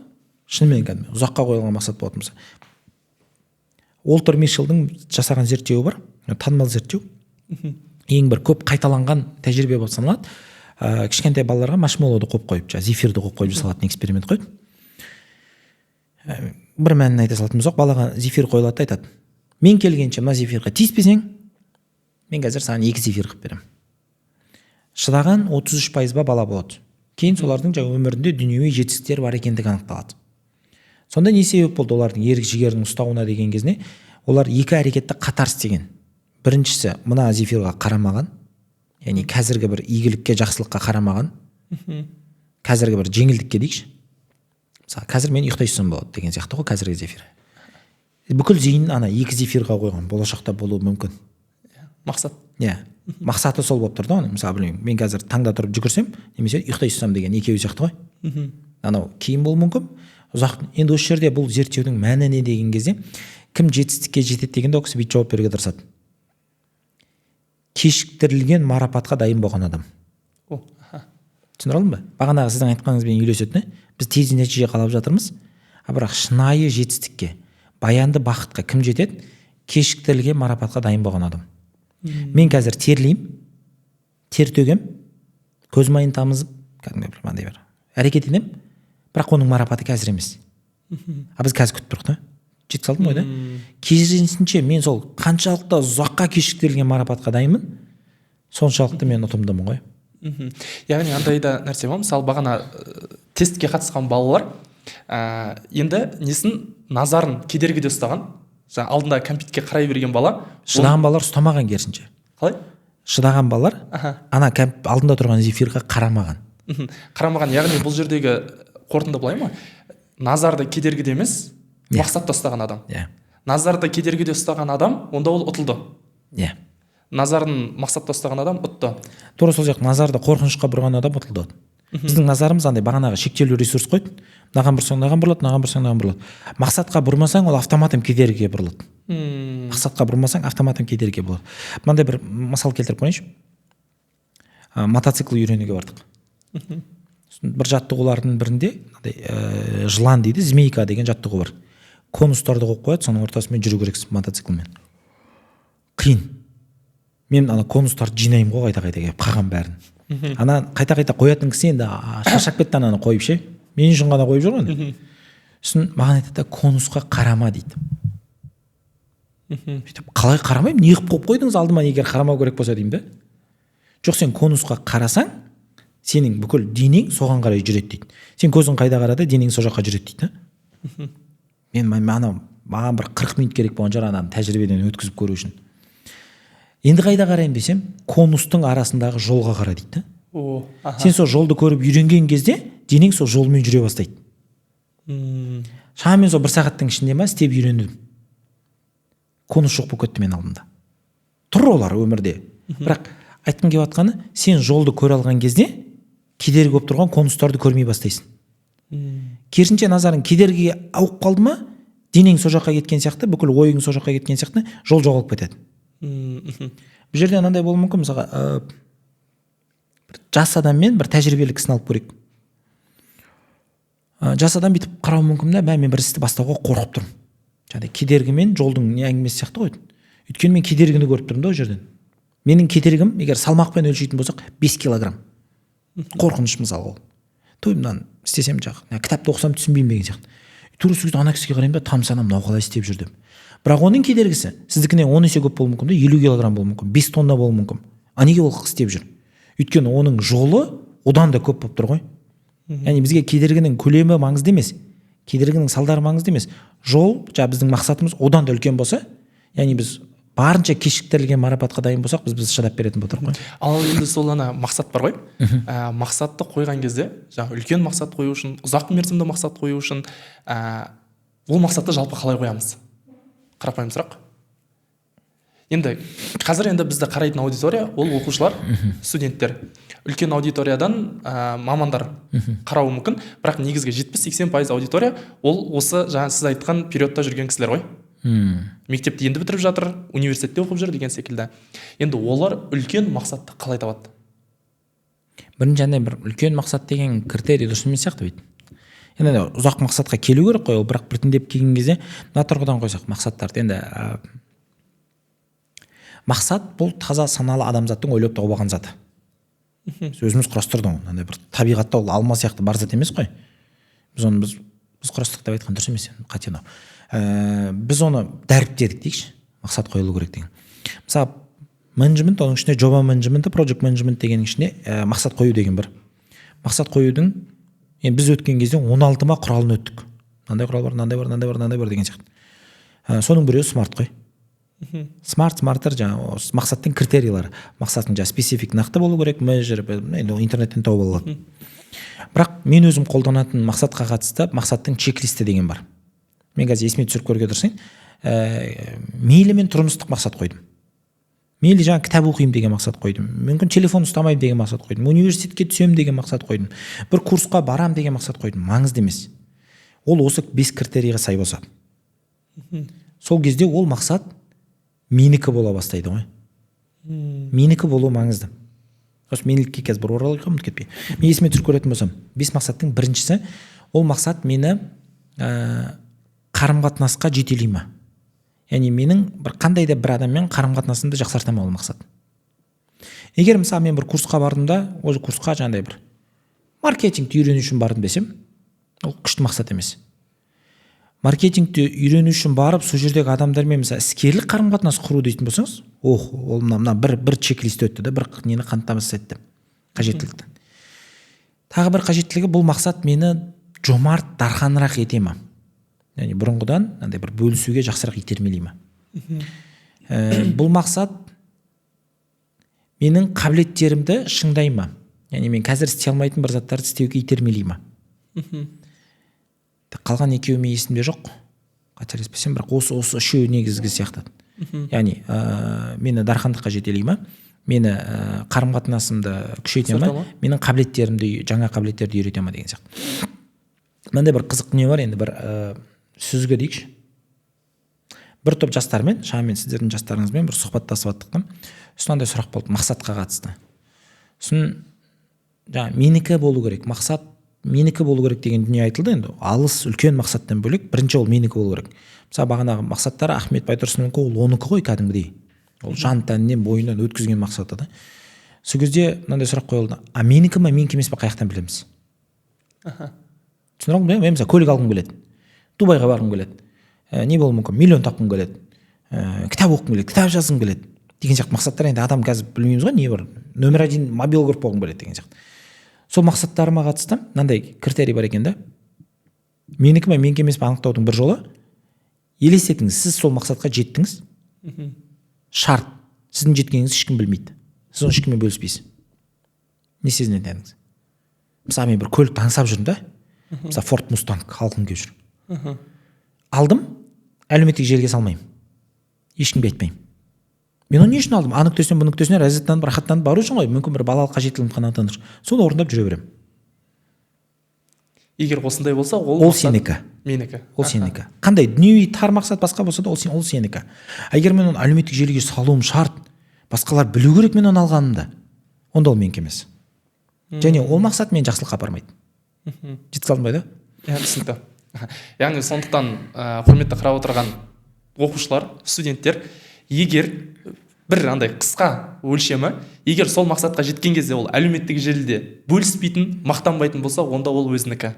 шынымен кәдімгі ұзаққа қойылған мақсат болатын болса, Уолтер Мишелдің жасаған зерттеуі бар, танымал зерттеу, ең бір көп қайталанған тәжірибе болып саналады. Кішкентай балаларға маршмеллоуды қойып қойып, жаңағы зефирді қойып қойып жасалатын эксперимент қой. Бір мәнін айта салатын болсақ, балаға зефир қойылады да, айтады: «Мен келгенше мына зефирға тиіспесең, мен қазір саған екі зефир қылып беремін». Шыдаған 33% ба бала болады. Кейін солардың жаңағы өмірінде дүниеви жетістіктер бар екендігі анықталады. Сонда не себеп болды олардың ерік жігерінің ұстауына деген кезіне, олар екі әрекетті қатар істеген. Біріншісі, мына зефирға қарамаған, яғни қазіргі бір игілікке, жақсылыққа қарамаған, қазіргі бір жеңілдікке дейікші. Мысалы, қазір мен ұйықтай түссем болады деген сияқты ғой. Қазіргі зефир, бүкіл зейінін ана екі зефирға қойған, болашақта болуы мүмкін. Мақсат. Иә, мақсаты сол болып тұр да оның. Мысалы, білмеймін, мен қазір таңда тұрып жүгірсем немесе ұйықтай түссем деген екеуі сияқты ғой. Анау кейін болуы мүмкін, ұзақ. Енді осы жерде бұл зерттеудің мәні не деген кезде, кім жетістікке жетеді дегенде, ол кісі бүйтіп жауап беруге тырысады: кешіктірілген марапатқа дайын болған адам. О, аха. Түсіндіре алдым ба? Бағанағы сіздің айтқаныңызбен үйлеседі да. Біз тез нәтиже қалап жатырмыз, а бірақ шынайы жетістікке, баянды бақытқа кім жетеді? Кешіктірілген марапатқа дайын болған адам. Мен қазір терлеймін, тер төгемін, көз майын тамызып, кәдімгі бір мынандай бір әрекет етемін, бірақ оның марапаты қазір емес. А біз қазір күтіп тұрмық та. Жеткізе алдым ғой да? Керісінше, мен сол қаншалықты ұзаққа кешіктірілген марапатқа дайынмын, соншалықты мен ұтымдымын ғой. Яғни андай да нәрсе бар, мысалы, бағана тестке қатысқан балалар енді несін, назарын кедергіде ұстаған, жаңа алдында кәмпитке қарай берген бала Шыдаған балалар ұстамаған, керісінше. Қалай? Шыдаған балалар ана алдында тұрған зефирға қарамаған. Қарамаған. Яғни бұл жердегі қорытынды былай ма: назарды кедергіде емес, мақсатта ұстаған адам. Иә. Назарды кедергіде ұстаған адам, онда ол ұтылды. Иә. Назарын мақсатта ұстаған адам ұтты. Тура сол сияқты назарды қорқынышқа бұрған адам ұтылды. Біздің назарымыз андай бағанағы шектеулі ресурс қой: мынаған бұрсаң, мынаған бұрылады, мынаған бұрсаң, мынаған бұрылады. Мақсатқа бұрмасаң, ол автоматом кедергіге бұрылады. Мақсатқа бұрмасаң, автоматом кедергіге болады. Мынандай бір мысал келтіріп қояйыншы. Мотоцикл үйренуге бардық. Сосын бір жаттығулардың бірінде мынандай жылан дейді, змейка деген жаттығу бар. Конустарды қойып қояды, соның ортасымен жүру керексің мотоциклмен. Қиын. Мен ана конустарды жинаймын ғой, қайта қайта келіп қағамын бәрін. Ана қайта қайта қоятын кісі енді шаршап кетті ананы қойып ше, мен үшін ғана қойып жүр ғой енді. Сосын маған айтады да: «Конусқа қарама», – дейді. Бүйтіп, қалай қарамаймын, не қылып қойып қойдыңыз алдыма егер қарамау керек болса, деймін да. «Жоқ, сен конусқа қарасаң, сенің бүкіл денең соған қарай жүреді», – дейді. «Сен көзің қайда қарады, денең сол жаққа жүреді», – дейді да. Мен анау, маған бір 40 минут керек болған шығар ананы тәжірибеден өткізіп көру үшін. «Енді қайда қараймын?» – десем, «Конустың арасындағы жолға қара», – дейді да. О, аха. «Сен сол жолды көріп үйренген кезде, денең сол жолмен жүре бастайды». Шамамен сол бір сағаттың ішінде ма, істеп үйрендім. Конус жоқ болып кетті менің алдымда. Тұр олар өмірде, бірақ айтқым келіп жатқаны, сен жолды көре алған кезде, кедергі болып тұрған конустарды көрмей бастайсың. Керісінше, назарың кедергіге ауып қалды ма, денең сол жаққа кеткен сияқты, бүкіл ойың сол жаққа кеткен сияқты, жол жоғалып кетеді. Бұл жерде мынандай болуы мүмкін, мысалға, бір жас адам мен бір тәжірибелі кісіні алып көрейік. Жас адам бүйтіп қарауы мүмкін да: мә, мен бір істі бастауға қорқып тұрмын. Жаңағыдай кедергі мен жолдың не әңгімесі сияқты ғой. Өйткені мен кедергіні көріп тұрмын да. Ол жерден менің кедергім, егер салмақпен өлшейтін болсақ, 5 килограмм қорқыныш. Мысалы, ол той, мынаны істесем, жаңағы кітапты оқысам, түсінбеймін деген сияқты. Тура сол кезде ана кісіге қараймын да, тамсанамын, мынау қалай істеп жүр деп. Бірақ оның кедергісі сіздікінен 10 есе көп болуы мүмкін да, 50 килограмм болуы мүмкін, 5 тонна болуы мүмкін. А неге ол істеп жүр? Өйткені оның жолы одан да көп болып тұр ғой. Яғни бізге кедергінің көлемі маңызды емес, кедергінің салдары маңызды емес, жол, жаңағы біздің мақсатымыз одан да үлкен болса, яғни біз барынша кешіктірілген марапатқа дайын болсақ, біз шыдап беретін болып тұрмық қой. Ал енді сол ана мақсат бар ғой. Мақсатты қойған кезде, жаңағы үлкен мақсат қою үшін, ұзақ мерзімді мақсат қою үшін, ол мақсатты жалпы қалай қоямыз? Қарапайым сұрақ. Енді қазір енді бізді қарайтын аудитория ол оқушылар, студенттер. Үлкен аудиториядан мамандар қарауы мүмкін, бірақ негізгі 70-80% аудитория ол осы жаңа сіз айтқан периодта жүрген кісілер ғой. Мектепті енді бітіріп жатыр, университетте оқып жүр деген секілді. Енді олар үлкен мақсатты қалай табады? Бірінші, андай бір үлкен мақсат деген критерий дұрыс емес сияқты бүйтіп. Енді ана ұзақ мақсатқа келу керек қой ол, бірақ біртіндеп келген кезде мына тұрғыдан қойсақ мақсаттарды. Енді мақсат бұл таза саналы адамзаттың ойлап тауып алған заты. Біз өзіміз құрастырдық оны. Андай бір табиғатта ол алма сияқты бар зат емес қой. Біз оны біз құрастырдық деп айтқан дұрыс емес, қате мынау. Біз оны дәріптедік дейікші, мақсат қойылу керек деген. Мысалы, менеджмент, оның ішінде жоба менеджменті, project management дегеннің ішінде мақсат қою деген бір мақсат қоюдың, енді біз өткен кезде 16 ма құралын өттік. Мынандай құрал бар, мынандай бар, мынандай бар, мынандай бар деген сияқты. Соның біреуі SMART қой. SMART, SMARTER, жаңағы осы мақсаттың критерийлері. Мақсаттың жаңағы specific, нақты болу керек, measure, енді ол интернеттен тауып алады. Бірақ мен өзім қолданатын мақсатқа қатысты мақсаттың чек-листі деген бар. Мен қазір есіме түсіріп көруге тырысайын. Мейлі мен тұрмыстық мақсат қойдым, мейлі жаңа кітап оқимын деген мақсат қойдым, мүмкін телефон ұстамаймын деген мақсат қойдым, университетке түсемін деген мақсат қойдым, бір курсқа барам деген мақсат қойдым, маңызды емес. Ол осы бес критерийға сай болса, сол кезде ол мақсат менікі бола бастайды ғой. Менікі болу маңызды. Осы менілікке қазір бір оралайық, ұмытып кетпей. Мен есіме түсіріп көретін болсам, бес мақсаттың біріншісі: ол мақсат мені қарым қатынасқа жетелей ма? Яғни менің бір қандай да бір адаммен қарым қатынасымды жақсарта ма ол мақсат? Егер, мысалы, мен бір курсқа бардым да, ол курсқа жаңағыдай бір маркетингті үйрену үшін бардым десем, ол күшті мақсат емес. Маркетингті үйрену үшін барып, сол жердегі адамдармен, мысалы, іскерлік қарым қатынас құру дейтін болсаңыз, ох, ол мына бір чек-лист өтті да, бір нені қамтамасыз етті, қажеттілікті. Тағы бір қажеттілігі: бұл мақсат мені жомарт, дарханырақ ете ма? Яғни бұрынғыдан андай бір бөлісуге жақсырақ итермелей ма? Бұл мақсат менің қабілеттерімді шыңдай ма? Яғни мен қазір істей алмайтын бір заттарды істеуге итермелей ма? Қалған екеуі менің есімде жоқ, қателеспесем, бірақ осы үшеуі негізгі сияқты. Яғни мені дархандыққа жетелей ма, мені қарым қатынасымды күшейте ма, Жақсарта ма? менің қабілеттерімді, жаңа қабілеттерді үйрете ма деген сияқты. Мынандай бір қызық дүние бар. Енді бір сүзгі дейікші, бір топ жастармен, шамамен сіздердің жастарыңызбен бір сұхбаттасып жаттық та. Сосын андай сұрақ болды мақсатқа қатысты. Сосын жаңағы менікі болу керек, мақсат менікі болу керек деген дүние айтылды. Енді алыс үлкен мақсаттан бөлек, бірінші ол менікі болу керек. Мысалы, бағанағы мақсаттары Ахмет Байтұрсыновнікі, ол оныкі ғой, кәдімгідей ол жан тәнінен, бойынан өткізген мақсаты да. Сол кезде мынандай сұрақ қойылды: а менікі ма, менікі емес па, қай жақтан білеміз? Түсіндіре алдым ба? Мен, мысалы, көлік алғым келеді, Дубайға барғым келеді, не болуы мүмкін, миллион тапқым келеді, кітап оқығым келеді, кітап жазғым келеді деген сияқты мақсаттар. Енді адам қазір білмейміз ғой не бар, номер один мобилограф болғым келеді деген сияқты. Сол мақсаттарыма қатысты мынандай критерий бар екен да. Менікі ме, менікі емес пе анықтаудың бір жолы: елестетіңіз, сіз сол мақсатқа жеттіңіз. Шарт: сіздің жеткеніңізді ешкім білмейді, сіз оны ешкіммен бөліспейсіз. Не сезінетін едіңіз? Мысалы, мен бір көлікті аңсап жүрмін да, мысалы, Форд Мустанг алғым келіп жүр. Алдым, әлеуметтік желіге салмаймын, ешкімге айтпаймын. Мен оны не үшін алдым? А нүктесінен Б нүктесіне ләззаттанып, рахаттанып бару үшін ғой. Мүмкін, бір балалық қажеттілігімді қанағаттандыру үшін. Соны орындап жүре беремін. Егер осындай болса, ол Ол мақсат сенікі. Менікі. Ол сенікі. Қандай дүниеви тар мақсат басқа болса да, ол сенікі. А егер мен оны әлеуметтік желіге салуым шарт, басқалар білу керек мен оны алғанымды, онда ол менікі емес және ол мақсат мені жақсылыққа апармайды. Жеткізе алдым ба, да? Иә, түсінікті. Яғни сондықтан, құрметті қарап отырған оқушылар, студенттер, егер бір андай қысқа өлшемі, егер сол мақсатқа жеткен кезде ол әлеуметтік желіде бөліспейтін, мақтанбайтын болса, онда ол өзінікі.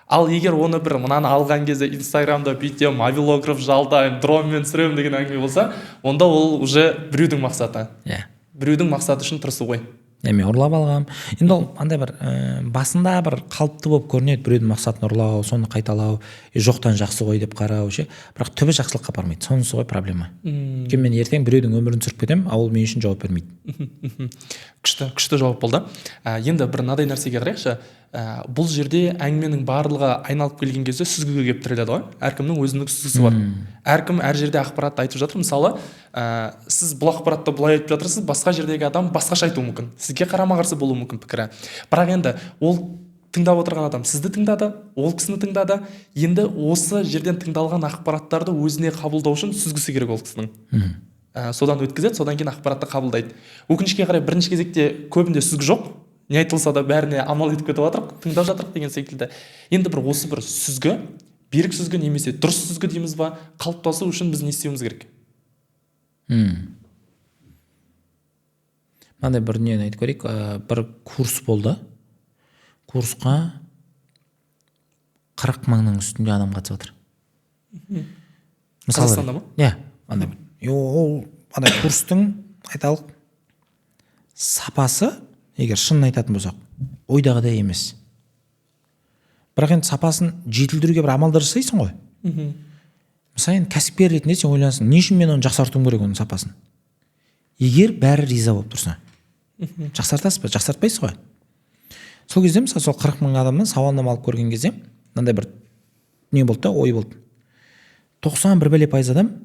Ал егер оны бір мынаны алған кезде Инстаграмда бүйтемін, мобилограф жалдаймын, дронмен түсіремін деген әңгіме болса, онда ол уже біреудің мақсаты. Біреудің мақсаты үшін тырысу ғой. Иә, мен ұрлап алғанмын. Енді ол андай бір басында бір қалыпты болып көрінеді, біреудің мақсатын ұрлау, соны қайталау, е, жоқтан жақсы ғой деп қарау ше. Бірақ түбі жақсылыққа апармайды, сонысы ғой проблема. Өйткені мен ертең біреудің өмірін түсіріп кетемін, а ол мен үшін жауап бермейді. Күшті, күшті жауап болды. Енді бір мынадай нәрсеге қарайықшы. Бұл жерде әңгіменің барлығы айналып келген кезде сүзгіге келіп тіреледі ғой. Әркімнің өзінің сүзгісі бар, әркім әр жерде ақпаратты айтып жатыр. Мысалы, сіз бұл ақпаратты былай айтып жатырсыз, басқа жердегі адам басқаша айтуы мүмкін, сізге қарама қарсы болуы мүмкін пікірі. Бірақ енді ол тыңдап отырған адам сізді тыңдады, ол кісіні тыңдады. Енді осы жерден тыңдалған ақпараттарды өзіне қабылдау үшін сүзгісі керек ол кісінің. Содан өткізеді, содан кейін ақпаратты қабылдайды. Өкінішке қарай, бірінші кезекте көбінде сүзгі жоқ, не айтылса да бәріне амал етіп кетіп жатырық, тыңдап жатырық деген секілді. Енді бір осы бір сүзгі, берік сүзгі немесе дұрыс сүзгі дейміз ба, қалыптасу үшін біз не істеуіміз керек? Мынандай бір дүниені айтып көрейік. Бір курс болды, курсқа 40 мыңның үстінде адам қатысып жатыр. Мысалы, Қазақстанда ма? Иә, андай бір и ол андай курстың, айталық, сапасы, егер шынын айтатын болсақ, ойдағыдай емес. Бірақ енді сапасын жетілдіруге бір амалдар жасайсың ғой. Мысалы, енді кәсіпкер ретінде сен ойланасың: не үшін мен оны жақсартуым керек, оның сапасын? Егер бәрі риза болып тұрса, жақсартасыз ба? Жақсартпайсыз ғой. Сол кезде, мысалы, сол 40 мың адамнан сауалнама алып көрген кезде мынандай бір не болды да, ой болды: 90 бір бәле пайыз адам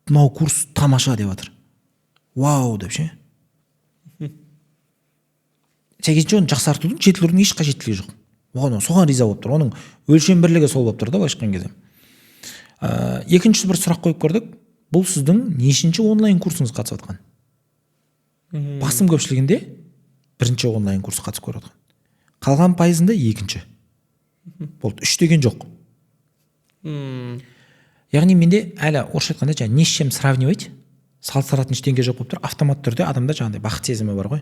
«мынау курс тамаша» деп жатыр, «вау» деп ше. Сәйкесінше, оны жақсартудың, жетілдірудің еш қажеттілігі жоқ оған, ол соған риза болып тұр, оның өлшем бірлігі сол болып тұр да, былайша айтқан кезде. Екінші бір сұрақ қойып көрдік: бұл сіздің нешінші онлайн курсыңыз қатысып жатқан? Басым көпшілігінде бірінші онлайн курс қатысып көріп жатқан, қалған пайызында екінші болды, үш деген жоқ. Яғни менде әлі, орысша айтқанда, жаңағы не с чем сравнивать, салыстыратын ештеңе жоқ болып тұр. Автоматты түрде адамда жаңағыдай бақыт сезімі бар ғой.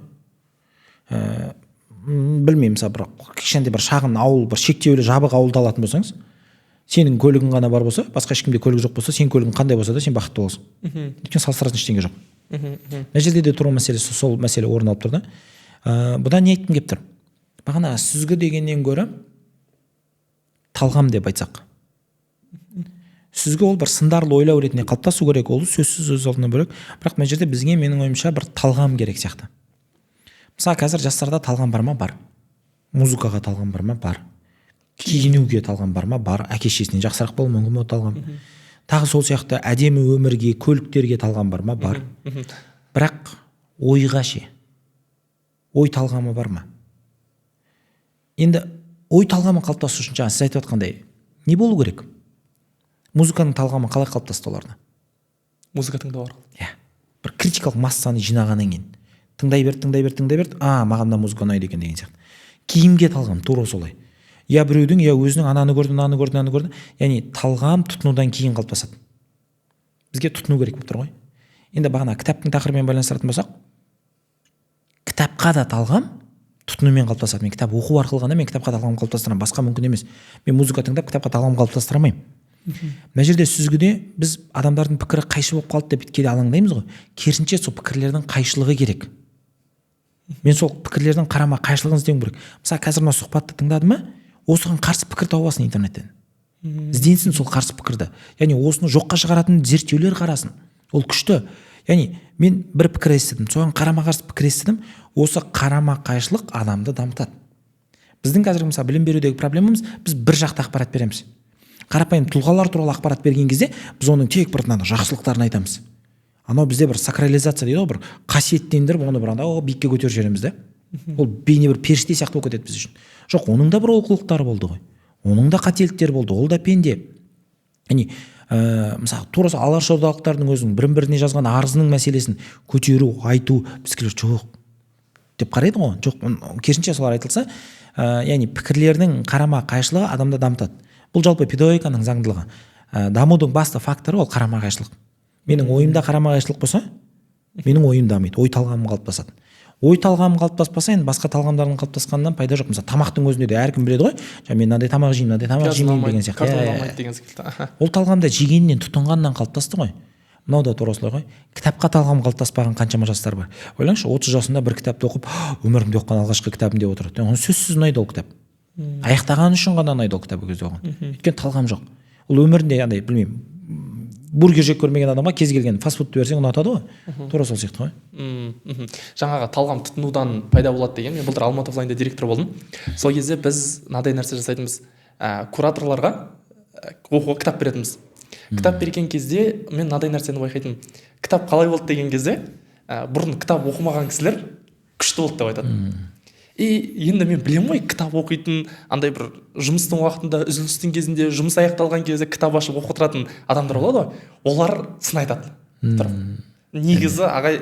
Білмеймін, мысалы, бір кішкентай бір шағын ауыл, бір шектеулі жабық ауылды алатын болсаңыз, сенің көлігің ғана бар болса, басқа ешкімде көлік жоқ болса, сенің көлігің қандай болса да, сен бақытты боласың, өйткені салыстыратын ештеңе жоқ. Мына жерде де тура мәселе, сол мәселе орын алып тұр да. Бұдан не айтқым келіп тұр? Бағана сүзгі дегеннен гөрі талғам деп айтсақ. Сүзгі ол бір сындарлы ойлау ретінде қалыптасу керек, ол сөзсіз, өз алдына бөлек. Бірақ мына жерде бізге, менің ойымша, бір талғам керек сияқты. Мысалы, қазір жастарда талғам бар ма? Бар. Музыкаға талғам бар ма? Бар. Киінуге талғам бар ма? Бар. Әке шешесінен жақсырақ болуы мүмкін ол талғам. Тағы сол сияқты әдемі өмірге, көліктерге талғам бар ма? Бар. Бірақ ойға ше, ой талғамы бар ма? Енді ой талғамы қалыптасу үшін, жаңа сіз айтып жатқандай, не болу керек? Музыканың талғамы қалай қалыптасты оларда? Музыка тыңдау арқылы. Иә, бір критикалық массаны жинағаннан кейін тыңдай берді, тыңдай берді, тыңдай берді, а маған мына музыка ұнайды екен деген сияқты. Киімге талғам тура солай, я біреудің, я өзінің, ананы көрді, мынаны көрді, мынаны көрді. Яғни талғам тұтынудан кейін қалыптасады. Бізге тұтыну керек болып тұр ғой. Енді бағана кітаптың тақырыбымен байланыстыратын болсақ, кітапқа да талғам тұтынумен қалыптасады. Мен кітап оқу арқылы ғана мен кітапқа талғам қалыптастырамын, басқа мүмкін емес. Мен музыка тыңдап кітапқа талғам қалыптастыра алмаймын. Мына жерде сүзгіде біз адамдардың пікірі қайшы болып қалды деп кейде алаңдаймыз ғой. Керісінше, сол пікірлердің қайшылығы керек. Мен сол пікірлердің қарама қайшылығын іздеуім керек. Мысалы, қазір мына сұхбатты тыңдады ма, осыған қарсы пікір тауып алсын интернеттен, ізденсін сол қарсы пікірді. Яғни осыны жоққа шығаратын зерттеулер қарасын, ол күшті. Яғни мен бір пікір естідім, соған қарама қарсы пікір естідім. Осы қарама қайшылық адамды дамытады. Біздің қазіргі, мысалы, білім берудегі проблемамыз: біз бір жақты ақпарат береміз. Қарапайым тұлғалар туралы ақпарат берген кезде біз оның тек бір мынандай жақсылықтарын айтамыз. Анау бізде бір сакрализация дейді ғой, бір қасиеттендіріп, оны бір андай биікке көтеріп жібереміз да, ол бейне бір періште сияқты болып кетеді біз үшін. Жоқ, оның да бір олқылықтары болды ғой, оның да қателіктері болды, ол да пенде. Яғни мысалы, тура сол алашордалықтардың өзінің бірін біріне жазған арызының мәселесін көтеру, айту, біздікілер жоқ деп қарайды ғой. Жоқ, керісінше солар айтылса, яғни пікірлердің қарама қайшылығы адамды дамытады. Бұл жалпы педагогиканың заңдылығы. Дамудың басты факторы ол қарама қайшылық. Менің ойымда қарама қайшылық болса, менің ойым дамиды, ой талғамым қалыптасады. Ой талғамым қалыптаспаса, енді басқа талғамдардың қалыптасқанынан пайда жоқ. Мысалы, тамақтың өзінде де әркім біледі ғой, жаңа мен мынандай тамақ жеймін, мынандай тамақ жемеймін деген сияқты. Иә, деген секілді. Ол талғамда жегеннен, тұтынғаннан қалыптасты ғой. Мынау да тура осылай ғой. Кітапқа талғам қалыптаспаған қаншама жастар бар. Ойлаңызшы, 30 жасында бір кітапты оқып, өмірімде оқыған алғашқы кітабым деп отырады. Оны сөзсіз ұнайды ол кітап. Аяқтағаны үшін ғана ұнайды ол кітап ол кезде оған. Өйткені талғам жоқ. Ол өмірінде андай, білмеймін, бургер жеп көрмеген адамға кез келген фастфудты берсең, ұнатады ғой. Тура сол сияқты ғой. Жаңағы талғам тұтынудан пайда болады деген. Мен былтыр Алматы оффлайнда директор болдым. Сол кезде біз мынадай нәрсе жасайтынбыз: кураторларға оқуға кітап беретінбіз. Кітап берген кезде мен мынадай нәрсені байқайтынмын: кітап қалай болды деген кезде, бұрын кітап оқымаған кісілер күшті болды деп айтады. И енді мен білемін ғой, кітап оқитын, андай бір жұмыстың уақытында, үзілістің кезінде, жұмыс аяқталған кезде кітап ашып оқып отыратын адамдар болады ғой, олар сын айтады тұрып. Негізі, ағай,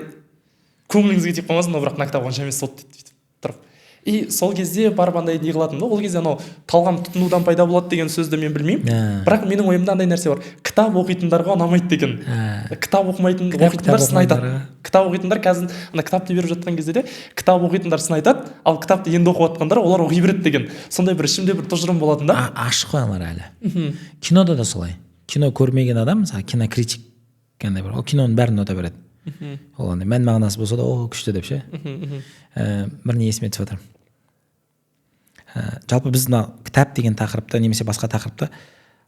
көңіліңізге тиіп қалмасын, но бірақ мына кітап онша емес болды дейді бүйтіп тұрып. И сол кезде барып андай не қылатынмын да, ол кезде анау талғам тұтынудан пайда болады деген сөзді мен білмеймін. Бірақ менің ойымда андай нәрсе бар: кітап оқитындарға ұнамайды деген. Кітап оқымайтын, оқитындар кітап сын айтады. оқымайтындарға. Кітап оқитындар қазір ана кітапты беріп жатқан кезде де кітап оқитындар сын айтады, ал кітапты енді оқып жатқандар, олар оқи береді деген сондай бір ішімде бір тұжырым болатын да. Ашық қой аналар әлі. Кинода да солай. Кино көрмеген адам, мысалы, кинокритик андай бір, ол киноның бәрін ұната береді. Ол андай мән мағынасы болса да, о, күшті деп ше. Бір не есіме түсіп жатыр. Жалпы біз мына кітап деген тақырыпта немесе басқа тақырыпта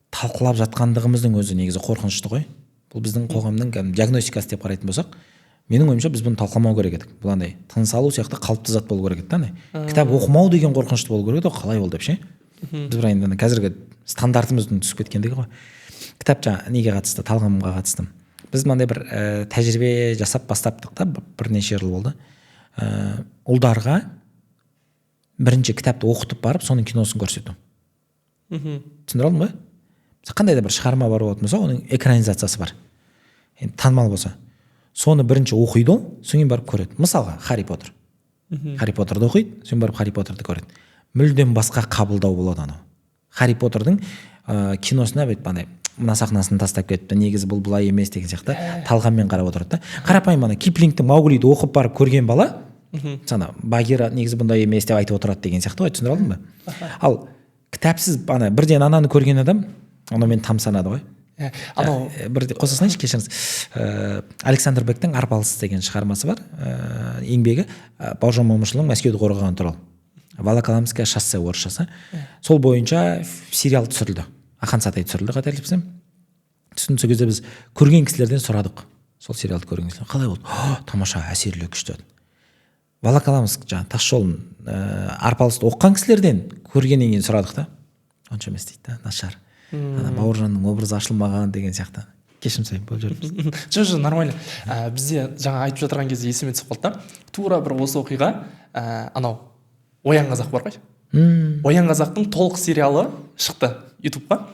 талқылап жатқандығымыздың өзі негізі қорқынышты ғой. Бұл біздің қоғамның кәдімгі диагностикасы деп қарайтын болсақ, менің ойымша, біз бұны талқыламау керек едік. Бұл андай тыныс алу сияқты қалыпты зат болу керек еді да. Андай кітап оқымау деген қорқынышты болу керек еді ғой, қалай ол деп ше. Біз бірақ енді ана қазіргі стандартымыздың түсіп кеткендігі ғой. Кітап жаңа неге қатысты, талғамға қатысты, біз мынандай бір тәжірибе жасап бастаптық та, бірнеше жыл болды. Ұлдарға бірінші кітапты оқытып барып, соның киносын көрсету. Түсіндіре алдым ба? Мысалы, қандай да бір шығарма бар болатын болса, оның экранизациясы бар енді, танымал болса, соны бірінші оқиды ол, содан кейін барып көреді. Мысалға, Харри Поттер. Харри Поттерді оқиды, содан барып Харри Поттерді көреді. Мүлдем басқа қабылдау болады. Анау Харри Поттердің киносына бүйтіп андай мына сахнасын тастап кетті, негізі бұл былай емес деген сияқты талғаммен қарап отырады да. Қарапайым ана Киплингтің «Мауглиді» оқып барып көрген бала ана Багира негізі бұндай емес деп айтып отырады деген сияқты ғой. Түсіндіре алдым ба? Ал кітапсыз ана бірден ананы көрген адам анаумен тамсанады ғой. Иә, анау Бір қоса салайыншы, кешіріңіз. Александр Бектің «Арпалыс» деген шығармасы бар, еңбегі, Бауыржан Момышұлының Мәскеуді қорғаған туралы, «Волоколамское шоссе» орысшасы. Сол бойынша сериал түсірілді, Ақан Сатай түсірілді, қателеспесем. Сосын сол кезде біз көрген кісілерден сұрадық, сол сериалды көрген кісілер: «Қалай болды?» «О, тамаша, әсерлі, күшті». Волоколамск жаңағы тас жолын, «Арпалысты» оқыған кісілерден көргеннен кейін сұрадық та, онша емес дейді да, нашар, ана Бауыржанның образы ашылмаған деген сияқты. Кешірім сұраймын, бөліп жіберіппіз. Жоқ, нормально. Бізде жаңа айтып жатырған кезде есіме түсіп қалды да, тура бір осы оқиға. Анау «Оян, қазақ» бар ғой. «Оян, қазақтың» толық сериалы шықты Ютубқа.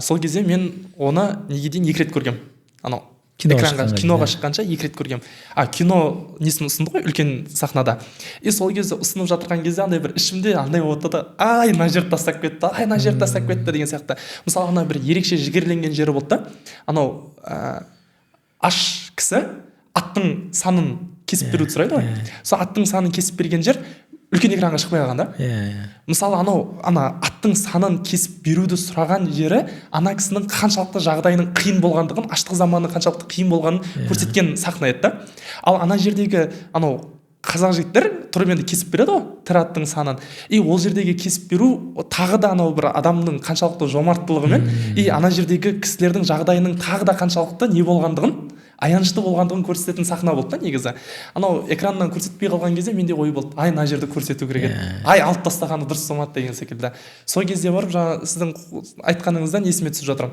Сол кезде мен оны неге дейін екі рет көргем, анау Киноға экранға шыққанға киноға дейін, шыққанша екі рет көргем. А кино несін ұсынды ғой үлкен сахнада. И сол кезде ұсынып жатырған кезде андай бір ішімде андай болды да, ай, мына жерді тастап кетті, ай, мына жерді тастап кетті деген сияқты. Мысалы, ана бір ерекше жігерленген жері болды да, анау аш кісі аттың санын кесіп беруді сұрайды ғой. Сол аттың санын кесіп берген жер үлкен экранға шықпай қалған да. иә иә Мысалы, анау ана аттың санын кесіп беруді сұраған жері ана кісінің қаншалықты жағдайының қиын болғандығын, аштық заманының қаншалықты қиын болғанын көрсеткен сахна еді да. Ал ана жердегі анау қазақ жігіттер тұрып енді кесіп береді ғой тірі аттың санын. И ол жердегі кесіп беру тағы да анау бір адамның қаншалықты жомарттылығымен и ана жердегі кісілердің жағдайының тағы да қаншалықты не болғандығын, аянышты болғандығын көрсететін сахна болды да. Негізі анау экраннан көрсетпей қалған кезде менде ой болды: ай, мына жерді көрсету керек еді, ай, алып тастағаны дұрыс болмады деген секілді. Сол кезде барып жаңа сіздің айтқаныңыздан есіме түсіп жатыр.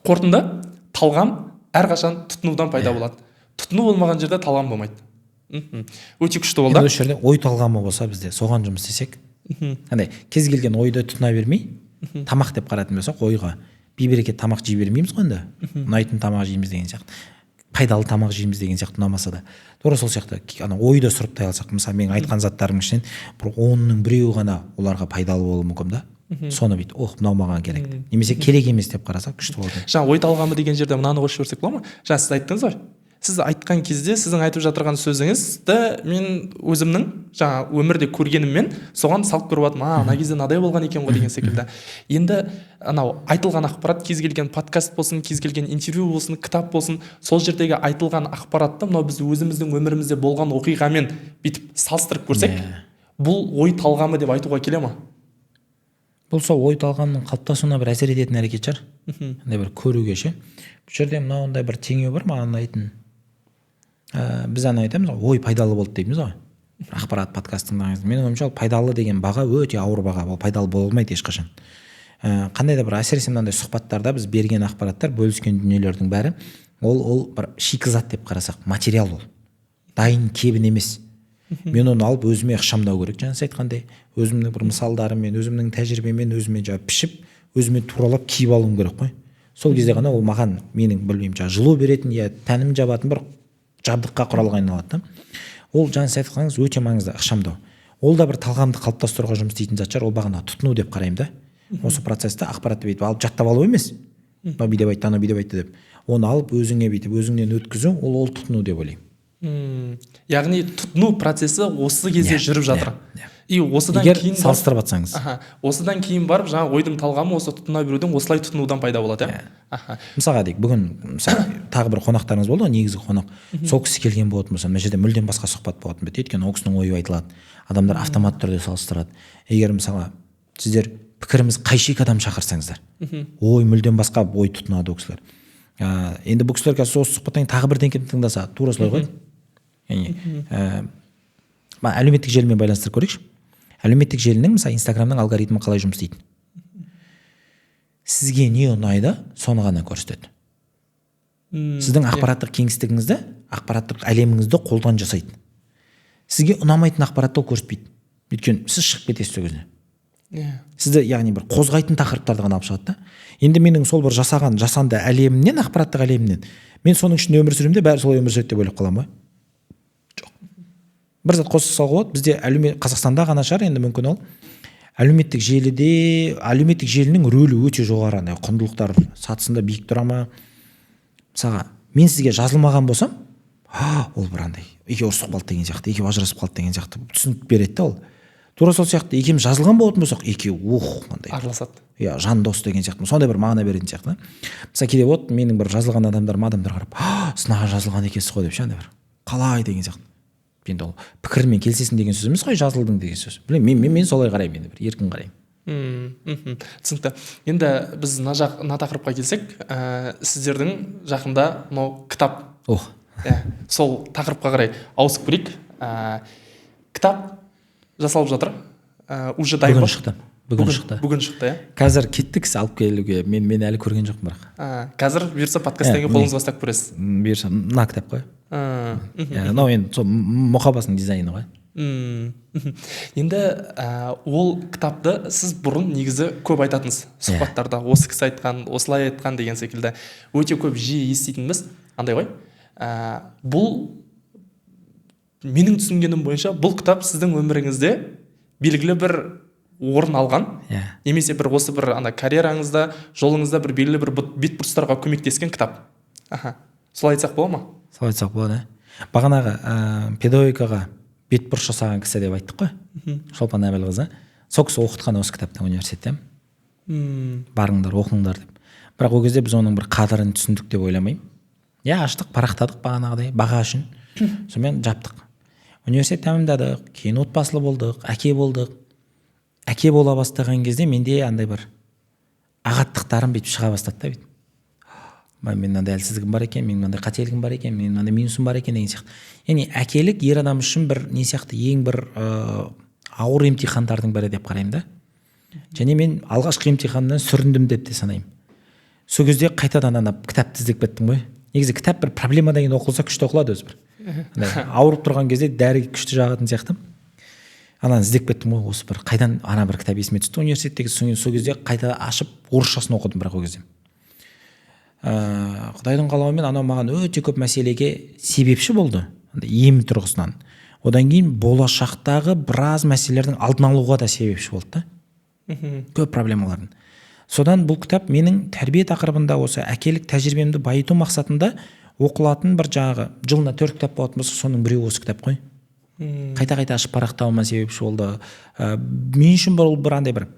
Қорытынды: талғам әрқашан тұтынудан пайда болады, тұтыну болмаған жерде талғам болмайды. Өте күшті болды. Енді осы жерде ой талғамы болса, бізде соған жұмыс істесек. Андай кез келген ойды тұтына бермей, тамақ деп қарайтын болсақ, ойға бейберекет тамақ жей бермейміз ғой енді. Ұнайтын тамақ жейміз деген сияқты, пайдалы тамақ жейміз деген сияқты, ұнамаса да. Тура сол сияқты ана ойды сұрыптай алсақ, мысалы, менің айтқан заттарымның ішінен бір 10-ның біреуі ғана оларға пайдалы болуы мүмкін да. Соны бүйтіп, ох, мынау маған керек деп немесе керек емес деп қарасақ, күшті болады. Жаңа ой талғамы деген жерде мынаны қосып жіберсек бола ма? Жаңа сіз айттыңыз ғой, сіз айтқан кезде, сіздің айтып жатырған сөзіңізді мен өзімнің жаңа өмірде көргеніммен соған салып көріп жатырмын, а ана кезде мынадай болған екен ғой деген секілді. Енді анау айтылған ақпарат, кез келген подкаст болсын, кез келген интервью болсын, кітап болсын, сол жердегі айтылған ақпаратты мынау біз өзіміздің өмірімізде болған оқиғамен бүйтіп салыстырып көрсек, бұл ой талғамы деп айтуға келе ма? Бұл сол ой талғамның қалыптасуына бір әсер ететін әрекет шығар, андай бір көруге ше. Бұл жерде мынауындай бір теңеу бар маған ұнайтын. Біз ана айтамыз ғой, ой пайдалы болды дейміз ғой, бір ақпарат, подкаст тыңдаған кезде. Менің ойымша, ол пайдалы деген баға өте ауыр баға, ол пайдалы бола алмайды ешқашан. Қандай да бір, әсіресе мынандай сұхбаттарда біз берген ақпараттар, бөліскен дүниелердің бәрі ол бір шикізат деп қарасақ, материал, ол дайын кебін емес. Мен оны алып өзіме ықшамдау керек, жаңа сіз айтқандай, өзімнің бір мысалдарыммен, өзімнің тәжірибеммен, өзіме жаңағы пішіп, өзіме туралап киіп алуым керек қой. Сол кезде ғана ол маған, менің, білмеймін, жаңағы жылу беретін я тәнім жабатын бір жабдыққа, құралға айналады да. Ол жаңа сіз айтқаныңыз өте маңызды, ықшамдау. Ол да бір талғамды қалыптастыруға жұмыс істейтін зат шығар. Ол бағана тұтыну деп қараймын да осы процессті. Ақпаратты бүйтіп алып, жаттап алу емес, мынау бүйтіп айтты, анау бүйтіп айтты деп, оны алып, өзіңе бүйтіп, өзіңнен өткізу, ол тұтыну деп ойлаймын. Яғни тұтыну процесі осы кезде жүріп жатыр. Иә. И осыдан Егер кейін барып- салыстырып жатсаңыз. Аха, осыдан кейін барып жаңағы ойдың талғамы осы тұтына берудің, осылай тұтынудан пайда болады, иә, аха. Мысалға дейік, бүгін, мысалы, тағы бір қонақтарыңыз болды ғой, негізгі қонақ. Сол кісі келген болатын болса, мына жерде мүлдем басқа сұхбат болатын еді, өйткені ол кісінің ойы айтылады, адамдар автоматты түрде салыстырады. Егер, мысалға, сіздер пікіріміз қайшы екі адам шақырсаңыздар, ой мүлдем басқа ой тұтынады ол кісілер. Енді бұл кісілер қазір осы сұхбаттан кейін тағы бірдеңкені тыңдаса, тура солай ғой. Яғни әлеуметтік желімен байланыстырып көрейікші. Әлеуметтік желінің, мысалы, Инстаграмның алгоритмі қалай жұмыс істейді? Сізге не ұнайды, соны ғана көрсетеді. Сіздің ақпараттық кеңістігіңізді, ақпараттық әлеміңізді қолдан жасайды. Сізге ұнамайтын ақпаратты ол көрсетпейді, өйткені сіз шығып кетесіз сол кезде. Сізді, яғни, бір қозғайтын тақырыптарды ғана алып шығады да. Енді менің сол бір жасаған жасанды әлемімнен, ақпараттық әлемімнен, мен соның ішінде өмір сүремін де, бәрі солай өмір сүреді деп ойлап қаламын ғой. Жоқ, бір зат қоса салуға болады. Бізде әлеумет, Қазақстанда ғана шығар енді мүмкін, ол әлеуметтік желіде, әлеуметтік желінің рөлі өте жоғары, андай құндылықтар сатысында биік тұра ма. Мысалға, мен сізге жазылмаған болсам, «А, ол бір андай екеуі ұрысып қалды деген сияқты, екеуі ажырасып қалды деген сияқты түсінік береді да. Ол тура сол сияқты, екеуміз жазылған болатын болсақ, екеуі, ух, мынандай араласады, иә, жан дос деген сияқты, сондай бір мағына беретін сияқты да. Мысалы, кейде болады, менің бір жазылған адамдарыма адамдар қарап: «А, сіз мынаған жазылған екенсіз ғой», – деп ше, андай бір қалай деген сияқты. Енді ол пікірмен келісесің деген сөз емес қой, жазылдың деген сөз. Білмеймін, мен солай қараймын енді, бір еркін қараймын. Түсінікті. Енді біз мына жақ, мына тақырыпқа келсек, сіздердің жақында мынау кітап, Ох. иә, сол тақырыпқа қарай ауысып көрейік. Кітап жасалып жатыр, уже дайын Бүгін ба? шықты, бүгін шықты. Бүгін шықты, иә. Қазір кетті кісі алып келуге, мен әлі көрген жоқпын бірақ. Қазір бұйырса, подкасттан кейін Иә, қолыңызға ұстап көресіз. Бұйырса, мына кітап қой. Иә, мынау енді сол мұқабасының дизайны ғой. Енді ол кітапты сіз бұрын негізі көп айтатынсыз сұхбаттарда, осы кісі айтқан, осылай айтқан деген секілді, өте көп жиі еститінбіз андай ғой. Бұл менің түсінгенім бойынша, бұл кітап сіздің өміріңізде белгілі бір орын алған немесе бір осы бір ана карьераңызда, жолыңызда бір белгілі бір бетбұрыстарға көмектескен кітап, аха, солай айтсақ бола ма? Солай айтсақ болады, иә. Бағанағы педагогикаға бетбұрыс жасаған кісі деп айттық қой, Шолпан Әбілқызы. Сол кісі оқытқан осы кітапты университетте, барыңдар, оқыңдар деп. Бірақ ол кезде біз оның бір қадірін түсіндік деп ойламаймын. Иә, аштық, парақтадық бағанағыдай баға үшін, сонымен жаптық. Университет тәмамдадық, кейін отбасылы болдық, әке болдық. Әке бола бастаған кезде менде андай бір ағаттықтарым бүйтіп шыға бастады да, бүйтіп: «Мен мынандай әлсіздігім бар екен, менің мынандай қателігім бар екен, менің мынандай минусым бар екен» деген сияқты. Яғни әкелік ер адам үшін бір не сияқты, ең бір ауыр емтихандардың бірі деп қараймын да. Және мен алғашқы емтиханнан сүріндім деп те санаймын. Сол кезде қайтадан ана кітапты іздеп кеттім ғой. Негізі кітап бір проблемадан кейін оқылса, күшті оқылады өзі, бір андай ауырып тұрған кезде дәрі күшті жағатын сияқты. Ананы іздеп кеттім ғой, осы бір қайдан ана бір кітап есіме түсті университеттегі. Сол кезде қайта ашып орысшасын оқыдым. Бірақ ол кезде құдайдың қалауымен анау маған өте көп мәселеге себепші болды андай ем тұрғысынан. Одан кейін болашақтағы біраз мәселелердің алдын алуға да себепші болды да, көп проблемалардың. Содан бұл кітап менің тәрбие тақырыбында осы әкелік тәжірибемді байыту мақсатында оқылатын бір жаңағы жылына төрт кітап болатын болса, соның біреуі осы кітап қой. Қайта қайта ашып парақтауыма себепші болды. Мен үшін бұл бір андай бір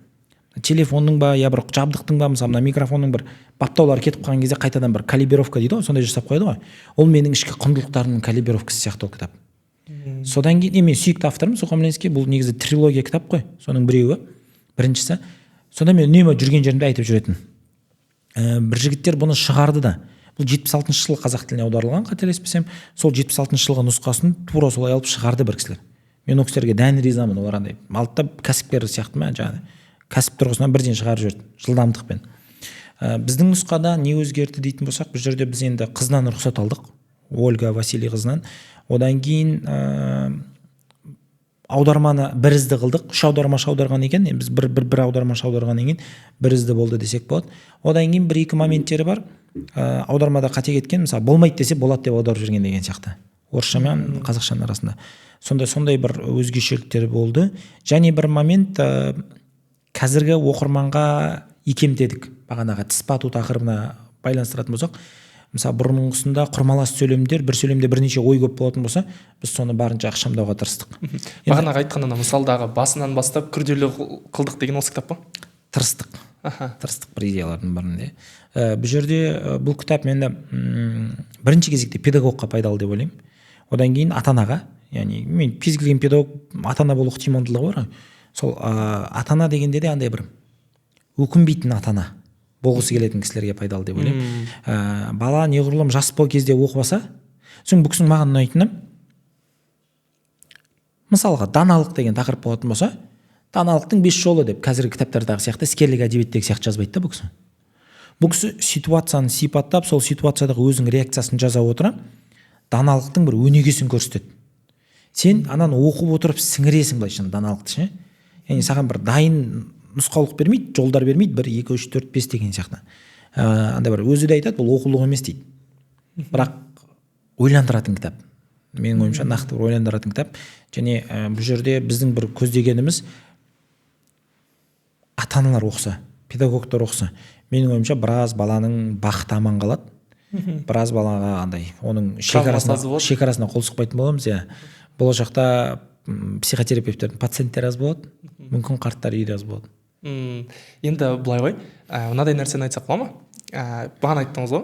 телефонның ба, я бір жабдықтың ба, мысалы, мына микрофонның бір баптаулары кетіп қалған кезде қайтадан бір калибровка дейді ғой, сондай жасап қояды ғой. Ол менің ішкі құндылықтарымның калибровкасы сияқты ол кітап. Содан кейін мен сүйікті авторым Сухомлинский. Бұл негізі трилогия кітап қой, соның біреуі, біріншісі. Сонда мен үнемі жүрген жерімде айтып жүретін. Бір жігіттер бұны шығарды да, бұл 76-жылы қазақ тіліне аударылған, қателеспесем. Сол 76-жылғы нұсқасын тура солай алып шығарды бір кісілер. Мен ол кісілерге дән ризамын. Олар андай алды да, кәсіпкер сияқты ма, жаңағы кәсіп тұрғысынан бірден шығарып жіберді жылдамдықпен. Біздің нұсқада не өзгерді дейтін болсақ, бұл жерде біз енді қызынан рұқсат алдық, Ольга Василий қызынан. Одан кейін аударманы бірізді қылдық. Үш аудармашы аударған екен, енді біз бір аудармашы аударғаннан кейін бірізді болды десек болады. Одан кейін бір екі моменттері бар, аудармада қате кеткен, мысалы, болмайды десе, болады деп аударып жіберген деген сияқты, орысша мен қазақшаның арасында сондай бір өзгешеліктер болды. Және бір момент, қазіргі оқырманға икемдедік. Бағанағы тіс бату тақырыбына байланыстыратын болсақ, мысалы, бұрынғысында құрмалас сөйлемдер, бір сөйлемде бірнеше ой көп болатын болса, біз соны барынша ықшамдауға тырыстық. Бағанағы айтқан ана мысалдағы басынан бастап күрделі қылдық деген осы кітап па? Тырыстық. Тырыстық бір идеялардың бірінде. Бұл жерде бұл кітап енді бірінші кезекте педагогқа пайдалы деп ойлаймын. Одан кейін ата анаға, яғни мен кез келген педагог ата ана болу ықтималдылығы бар ғой. Сол ата ана дегенде де андай бір өкінбейтін ата ана болғысы келетін кісілерге пайдалы деп ойлаймын. Бала неғұрлым жас бол кезде оқып алса, соң бұл кісінің маған ұнайтыны, мысалға, даналық деген тақырып болатын болса, даналықтың бес жолы деп қазіргі кітаптардағы сияқты, іскерлік әдебиеттегі сияқты жазбайды да бұл кісі. Бұл кісі ситуацияны сипаттап, сол ситуациядағы өзінің реакциясын жаза отыра, даналықтың бір өнегесін көрсетеді. Сен ананы оқып отырып сіңіресің, былайша айтқанда, даналықты ше. Яғни саған бір дайын нұсқаулық бермейді, жолдар бермейді, бір, екі, үш, төрт, бес деген сияқты. Андай бір өзі де айтады, бұл оқулық емес дейді, бірақ ойландыратын кітап. Менің ойымша, нақты бір ойландыратын кітап. Және бұл жерде біздің бір көздегеніміз, ата аналар оқыса, педагогтар оқыса, менің ойымша, біраз баланың бақыты аман қалады, біраз балаға андай оның шекарасына аз болады. Шекарасына қол сұқпайтын боламыз, иә. Болашақта психотерапевттердің пациенттері аз болады, мүмкін, қарттар үйі де аз болады. Енді былай ғой, мынадай нәрсені айтсақ бола ма? Бағана айттыңыз ғой,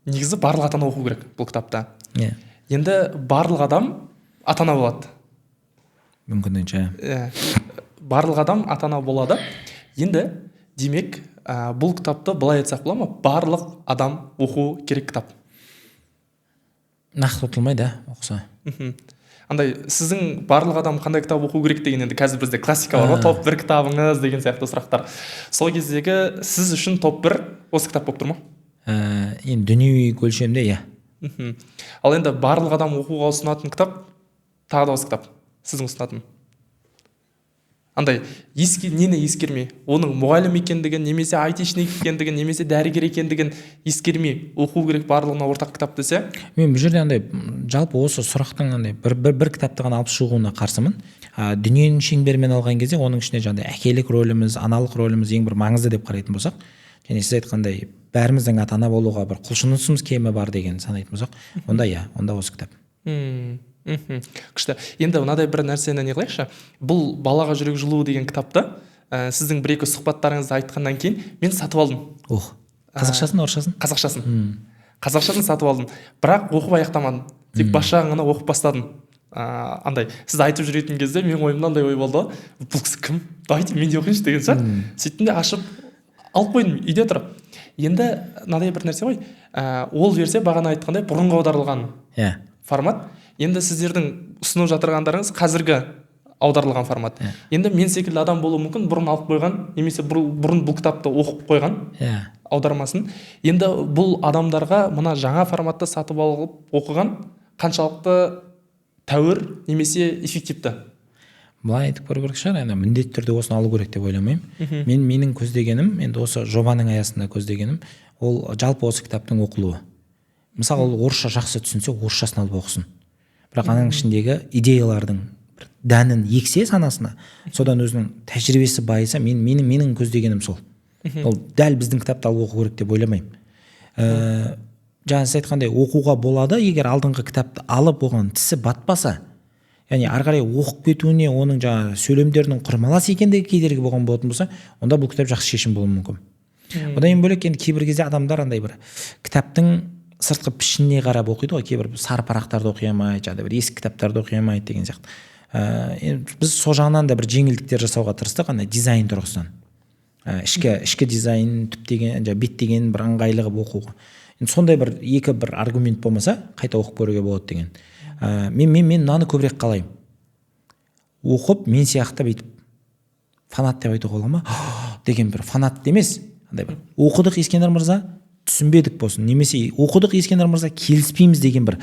негізі барлық ата ана оқу керек бұл кітапты. Иә. Енді барлық адам ата ана болады. Мүмкіндігінше. Иә, барлық адам ата ана болады. Енді демек, бұл кітапты былай айтсақ бола ма: барлық адам оқу керек кітап? Нақты ұтылмайды, иә, оқыса. Андай сіздің барлық адам қандай кітап оқу керек деген, енді қазір бізде классика бар ғой, топ бір кітабыңыз деген сияқты сұрақтар, сол кездегі сіз үшін топ бір осы кітап болып тұр ма? Енді дүниеви өлшемде, иә. Ал енді барлық адам оқуға ұсынатын кітап тағы да осы кітап сіздің ұсынатын, андай еске нені ескермей, оның мұғалім екендігін немесе айтишник екендігін немесе дәрігер екендігін ескермей оқу керек барлығына ортақ кітап десе? Мен бұл жерде андай жалпы осы сұрақтың андай бір кітапты ғана алып шығуына қарсымын. Дүниенің шеңберімен алған кезде, оның ішінде жаңағыдай әкелік рөліміз, аналық рөліміз ең бір маңызды деп қарайтын болсақ және сіз айтқандай бәріміздің ата ана болуға бір құлшынысымыз кемі бар деген санайтын болсақ, онда иә, онда осы кітап. Күшті. Енді мынадай бір нәрсені не қылайықшы. Бұл «Балаға жүрек жылуы» деген кітапты сіздің бір екі сұхбаттарыңызда айтқаннан кейін мен сатып алдым. Ох, қазақшасын, орысшасын? Қазақшасын. Қазақшасын сатып алдым, бірақ оқып аяқтамадым, тек бас жағын ғана оқып бастадым. Андай сіз айтып жүретін кезде менің ойымда андай ой болды ғой: бұл кісі кім, давайте мен де оқиыншы деген сияқты. Сөйттім де, ашып алып қойдым, үйде тұр. Енді мынадай бір нәрсе ғой, ол версия бағана айтқандай бұрынғы аударылған формат. Енді сіздердің ұсынып жатырғандарыңыз қазіргі аударылған формат. Енді мен секілді адам болуы мүмкін, бұрын алып қойған немесе бұрын бұл кітапты оқып қойған аудармасын. Енді бұл адамдарға мына жаңа форматты сатып алып оқыған қаншалықты тәуір немесе эффективті? Былай айтып көру керек шығар, енді міндетті түрде осыны алу керек деп ойламаймын. Менің көздегенім, енді осы жобаның аясында көздегенім, ол жалпы осы кітаптың оқылуы. Мысалы, ол орысша жақсы түсінсе, орысшасын алып оқысын. Бірақ ананың ішіндегі идеялардың бір дәнін ексе санасына, содан өзінің тәжірибесі байыса, менің көздегенім сол. Ол дәл біздің кітапты алып оқу керек деп ойламаймын. Жаңа сіз айтқандай, оқуға болады, егер алдыңғы кітапты алып оған тісі батпаса, яғни ары қарай оқып кетуіне оның жаңа сөйлемдерінің құрмалас екендігі кедергі болған болатын болса, онда бұл кітап жақсы шешім болуы мүмкін. Одан бөлек, енді кейбір кезде адамдар андай бір кітаптың сыртқы пішініне қарап оқиды ғой, кейбір сары парақтарды оқи алмайды, жаңағыдай бір ескі кітаптарды оқи алмайды деген сияқты. Енді біз сол жағынан да бір жеңілдіктер жасауға тырыстық, андай дизайн тұрғысынан. Ішкі дизайн түптеген, жаңағы беттеген бір ыңғайлы қылып оқуға. Енді сондай бір екі бір аргумент болмаса, қайта оқып көруге болады деген. Мен мынаны көбірек қалаймын. Оқып, мен сияқты бүйтіп фанат деп айтуға бола ма? Деген бір фанат емес, андай бір оқыдық Ескендір мырза, түсінбедік болсын, немесе оқыдық Ескендір мырза, келіспейміз деген бір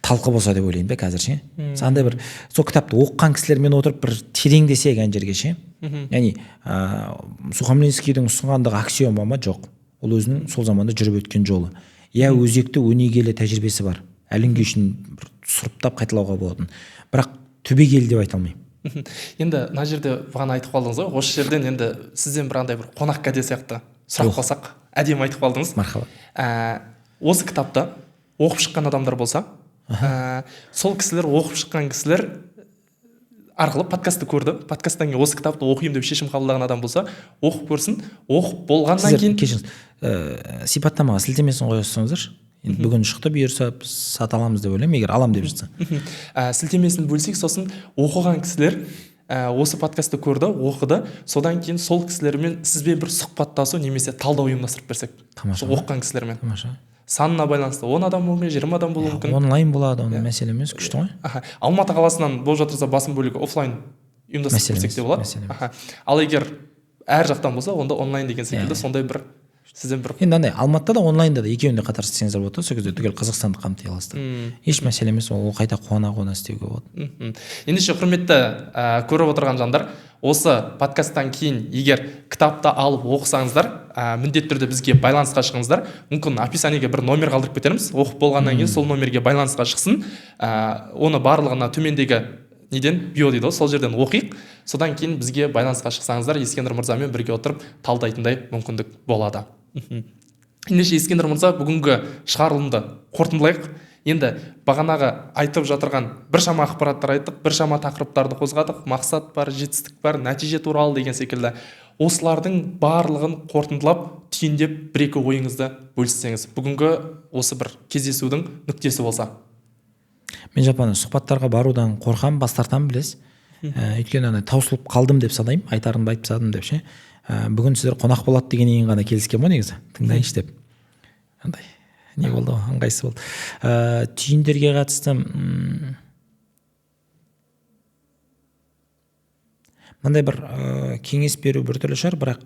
талқы болса деп ойлаймын да қазір ше. Андай бір сол кітапты оқыған кісілермен отырып бір тереңдесек ана жерге ше. Яғни Сухомлинскийдің ұсынғандығы аксиома ма? Жоқ. Ол өзінің сол заманда жүріп өткен жолы. Иә, өзекті өнегелі тәжірибесі бар. Әлі күнге шейін бір сұрыптап қайталауға болатын. Бірақ түбегейлі деп айта алмаймын. Енді мына жерде бағана айтып қалдыңыз ғой, осы жерден енді сізден бір андай бір қонақ кәде сияқты сұрақ қалсақ, әдемі айтып қалдыңыз. Мархаба. Осы кітапты оқып шыққан адамдар болса, сол кісілер, оқып шыққан кісілер арқылы подкастты көрді, подкасттан кейін осы кітапты оқимын деп шешім қабылдаған адам болса, оқып көрсін, оқып болғаннан кейін кешіріңіз, сипаттамаға сілтемесін қоя салсаңыздаршы. Енді бүгін шықты, бұйырса біз сата аламыз деп ойлаймын, егер алам деп жатса. Сілтемесін бөлсек, сосын оқыған кісілер осы подкастты көрді, оқыды, содан кейін сол кісілермен сізбен бір сұхбаттасу немесе талдау ұйымдастырып берсек. Тамаша. Сол оқыған кісілермен. Тамаша. Санына байланысты 10 адам болуы мүмкін, 20 адам болуы мүмкін. Онлайн болады, оның мәселе емес, күшті ғой. Аха. Алматы қаласынан болып жатырса, басым бөлігі офлайн ұйымдастырып берсек те болады. Мәселе емес. Аха. Ал егер әр жақтан болса, онда онлайн деген секілді сондай бір сізден бір енді андай Алматыда да, онлайнда да екеуін де қатар істесеңіздер болады, сол кезде түгел Қазақстанды қамти аласыздар. Еш мәселе емес, ол қайта қуана-қуана істеуге болады. Ендеше, құрметті көріп отырған жандар, осы подкасттан кейін егер кітапты алып оқысаңыздар, міндетті түрде бізге байланысқа шығыңыздар. Мүмкін описаниеге бір номер қалдырып кетерміз, оқып болғаннан кейін сол номерге байланысқа шықсын. Оны барлығына төмендегі неден био дейді ғой, сол жерден оқиық. Содан кейін бізге байланысқа шықсаңыздар, Ескендір мырзамен бірге отырып талдайтындай мүмкіндік болады. Ендеше, Ескендір мырза, бүгінгі шығарылымды қорытындылайық. Енді бағанағы айтып жатырған біршама ақпараттар айттық, біршама тақырыптарды қозғадық, мақсат бар, жетістік бар, нәтиже туралы деген секілді. Осылардың барлығын қорытындылап, түйіндеп бір-екі ойыңызды бөліссеңіз, бүгінгі осы бір кездесудің нүктесі болса. Мен жалпы сұхбаттарға барудан қорқамын, бас тартамын, білесіз. Өйткені ана таусылып қалдым деп санаймын, айтарымды айтып тастадым деп ше. Бүгін сіздер қонақ болады дегеннен кейін ғана келіскен ғой негізі, тыңдайыншы деп. Андай не болды ғой, ыңғайсыз болды. Түйіндерге қатысты мынандай бір кеңес беру біртүрлі шығар, бірақ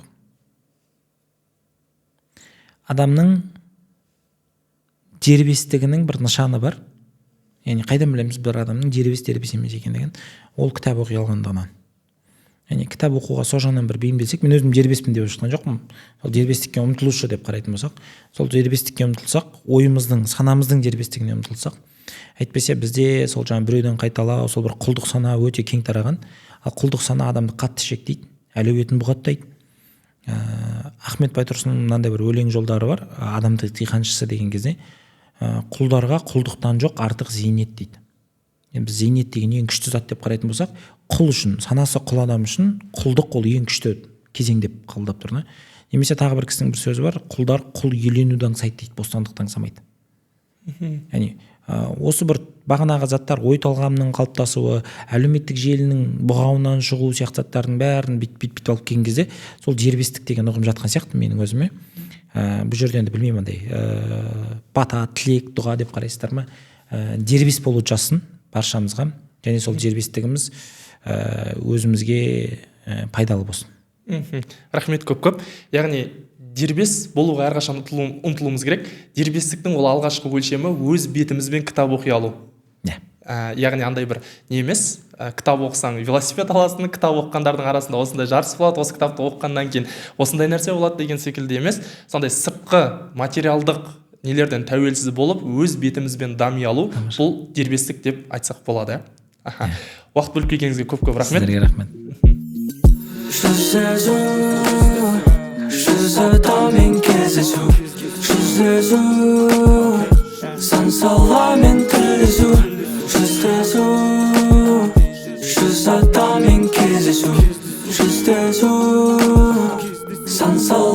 адамның дербестігінің бір нышаны бар. Яғни қайдан білеміз бір адамның дербес дербес емес екендігін? Ол кітап оқи алғандығынан. Яғни кітап оқуға сол жағынан бір бейімделсек, мен өзім дербеспін деп жатқан жоқпын. Сол дербестікке ұмтылушы деп қарайтын болсақ, сол дербестікке ұмтылсақ, ойымыздың, санамыздың дербестігіне ұмтылсақ, әйтпесе бізде сол жаңа біреуден қайталау, сол бір құлдық сана өте кең тараған. Ал құлдық сана адамды қатты шектейді, әлеуетін бұғаттайды. Ахмет Байтұрсынның мынандай бір өлең жолдары бар, адамды диқаншысы деген кезде, құлдарға құлдықтан жоқ артық зейнет дейді. Енді біз зейнет деген ең күшті зат деп қарайтын болсақ, құл үшін, санасы құл адам үшін құлдық ол ең күшті кезең деп қабылдап тұр, не? Немесе тағы бір кісінің бір сөзі бар, құлдар құл иеленуді аңсайды дейді, бостандықты аңсамайды. Яғни, осы бір бағанағы заттар, ой талғамның қалыптасуы, әлеуметтік желінің бұғауынан шығу сияқты заттардың бәрін бүйтіп алып келген кезде сол дербестік деген ұғым жатқан сияқты менің өзіме. Бұл жерде енді білмеймін андай, бата, тілек, дұға деп қарайсыздар ма? Дербес болу жазсын баршамызға, және сол дербестігіміз, өзімізге, пайдалы болсын. Рахмет көп-көп. Яғни дербес болуға әрқашан ұмтылуымыз керек. Дербестіктің ол алғашқы өлшемі өз бетімізбен кітап оқи алу. Яғни андай бір не емес, Кітап оқысаң, велосипед аласың, кітап оқығандардың арасында осындай жарыс болады, осы кітапты оқығаннан кейін осындай нәрсе болады деген секілді емес, сондай сыртқы материалдық нелерден тәуелсіз болып, өз бетімізбен дами алу, бұл дербестік деп айтсақ болады, иә. Аха, уақыт бөліп келгеніңізге көп көп рахмет. Сіздерге рахмет. Жүздесу, жүз адаммен кездесу, жүздесу, сан саламен тілдесу, жүздесу, 100 адаммен кездесу, жүздесу, сан сала.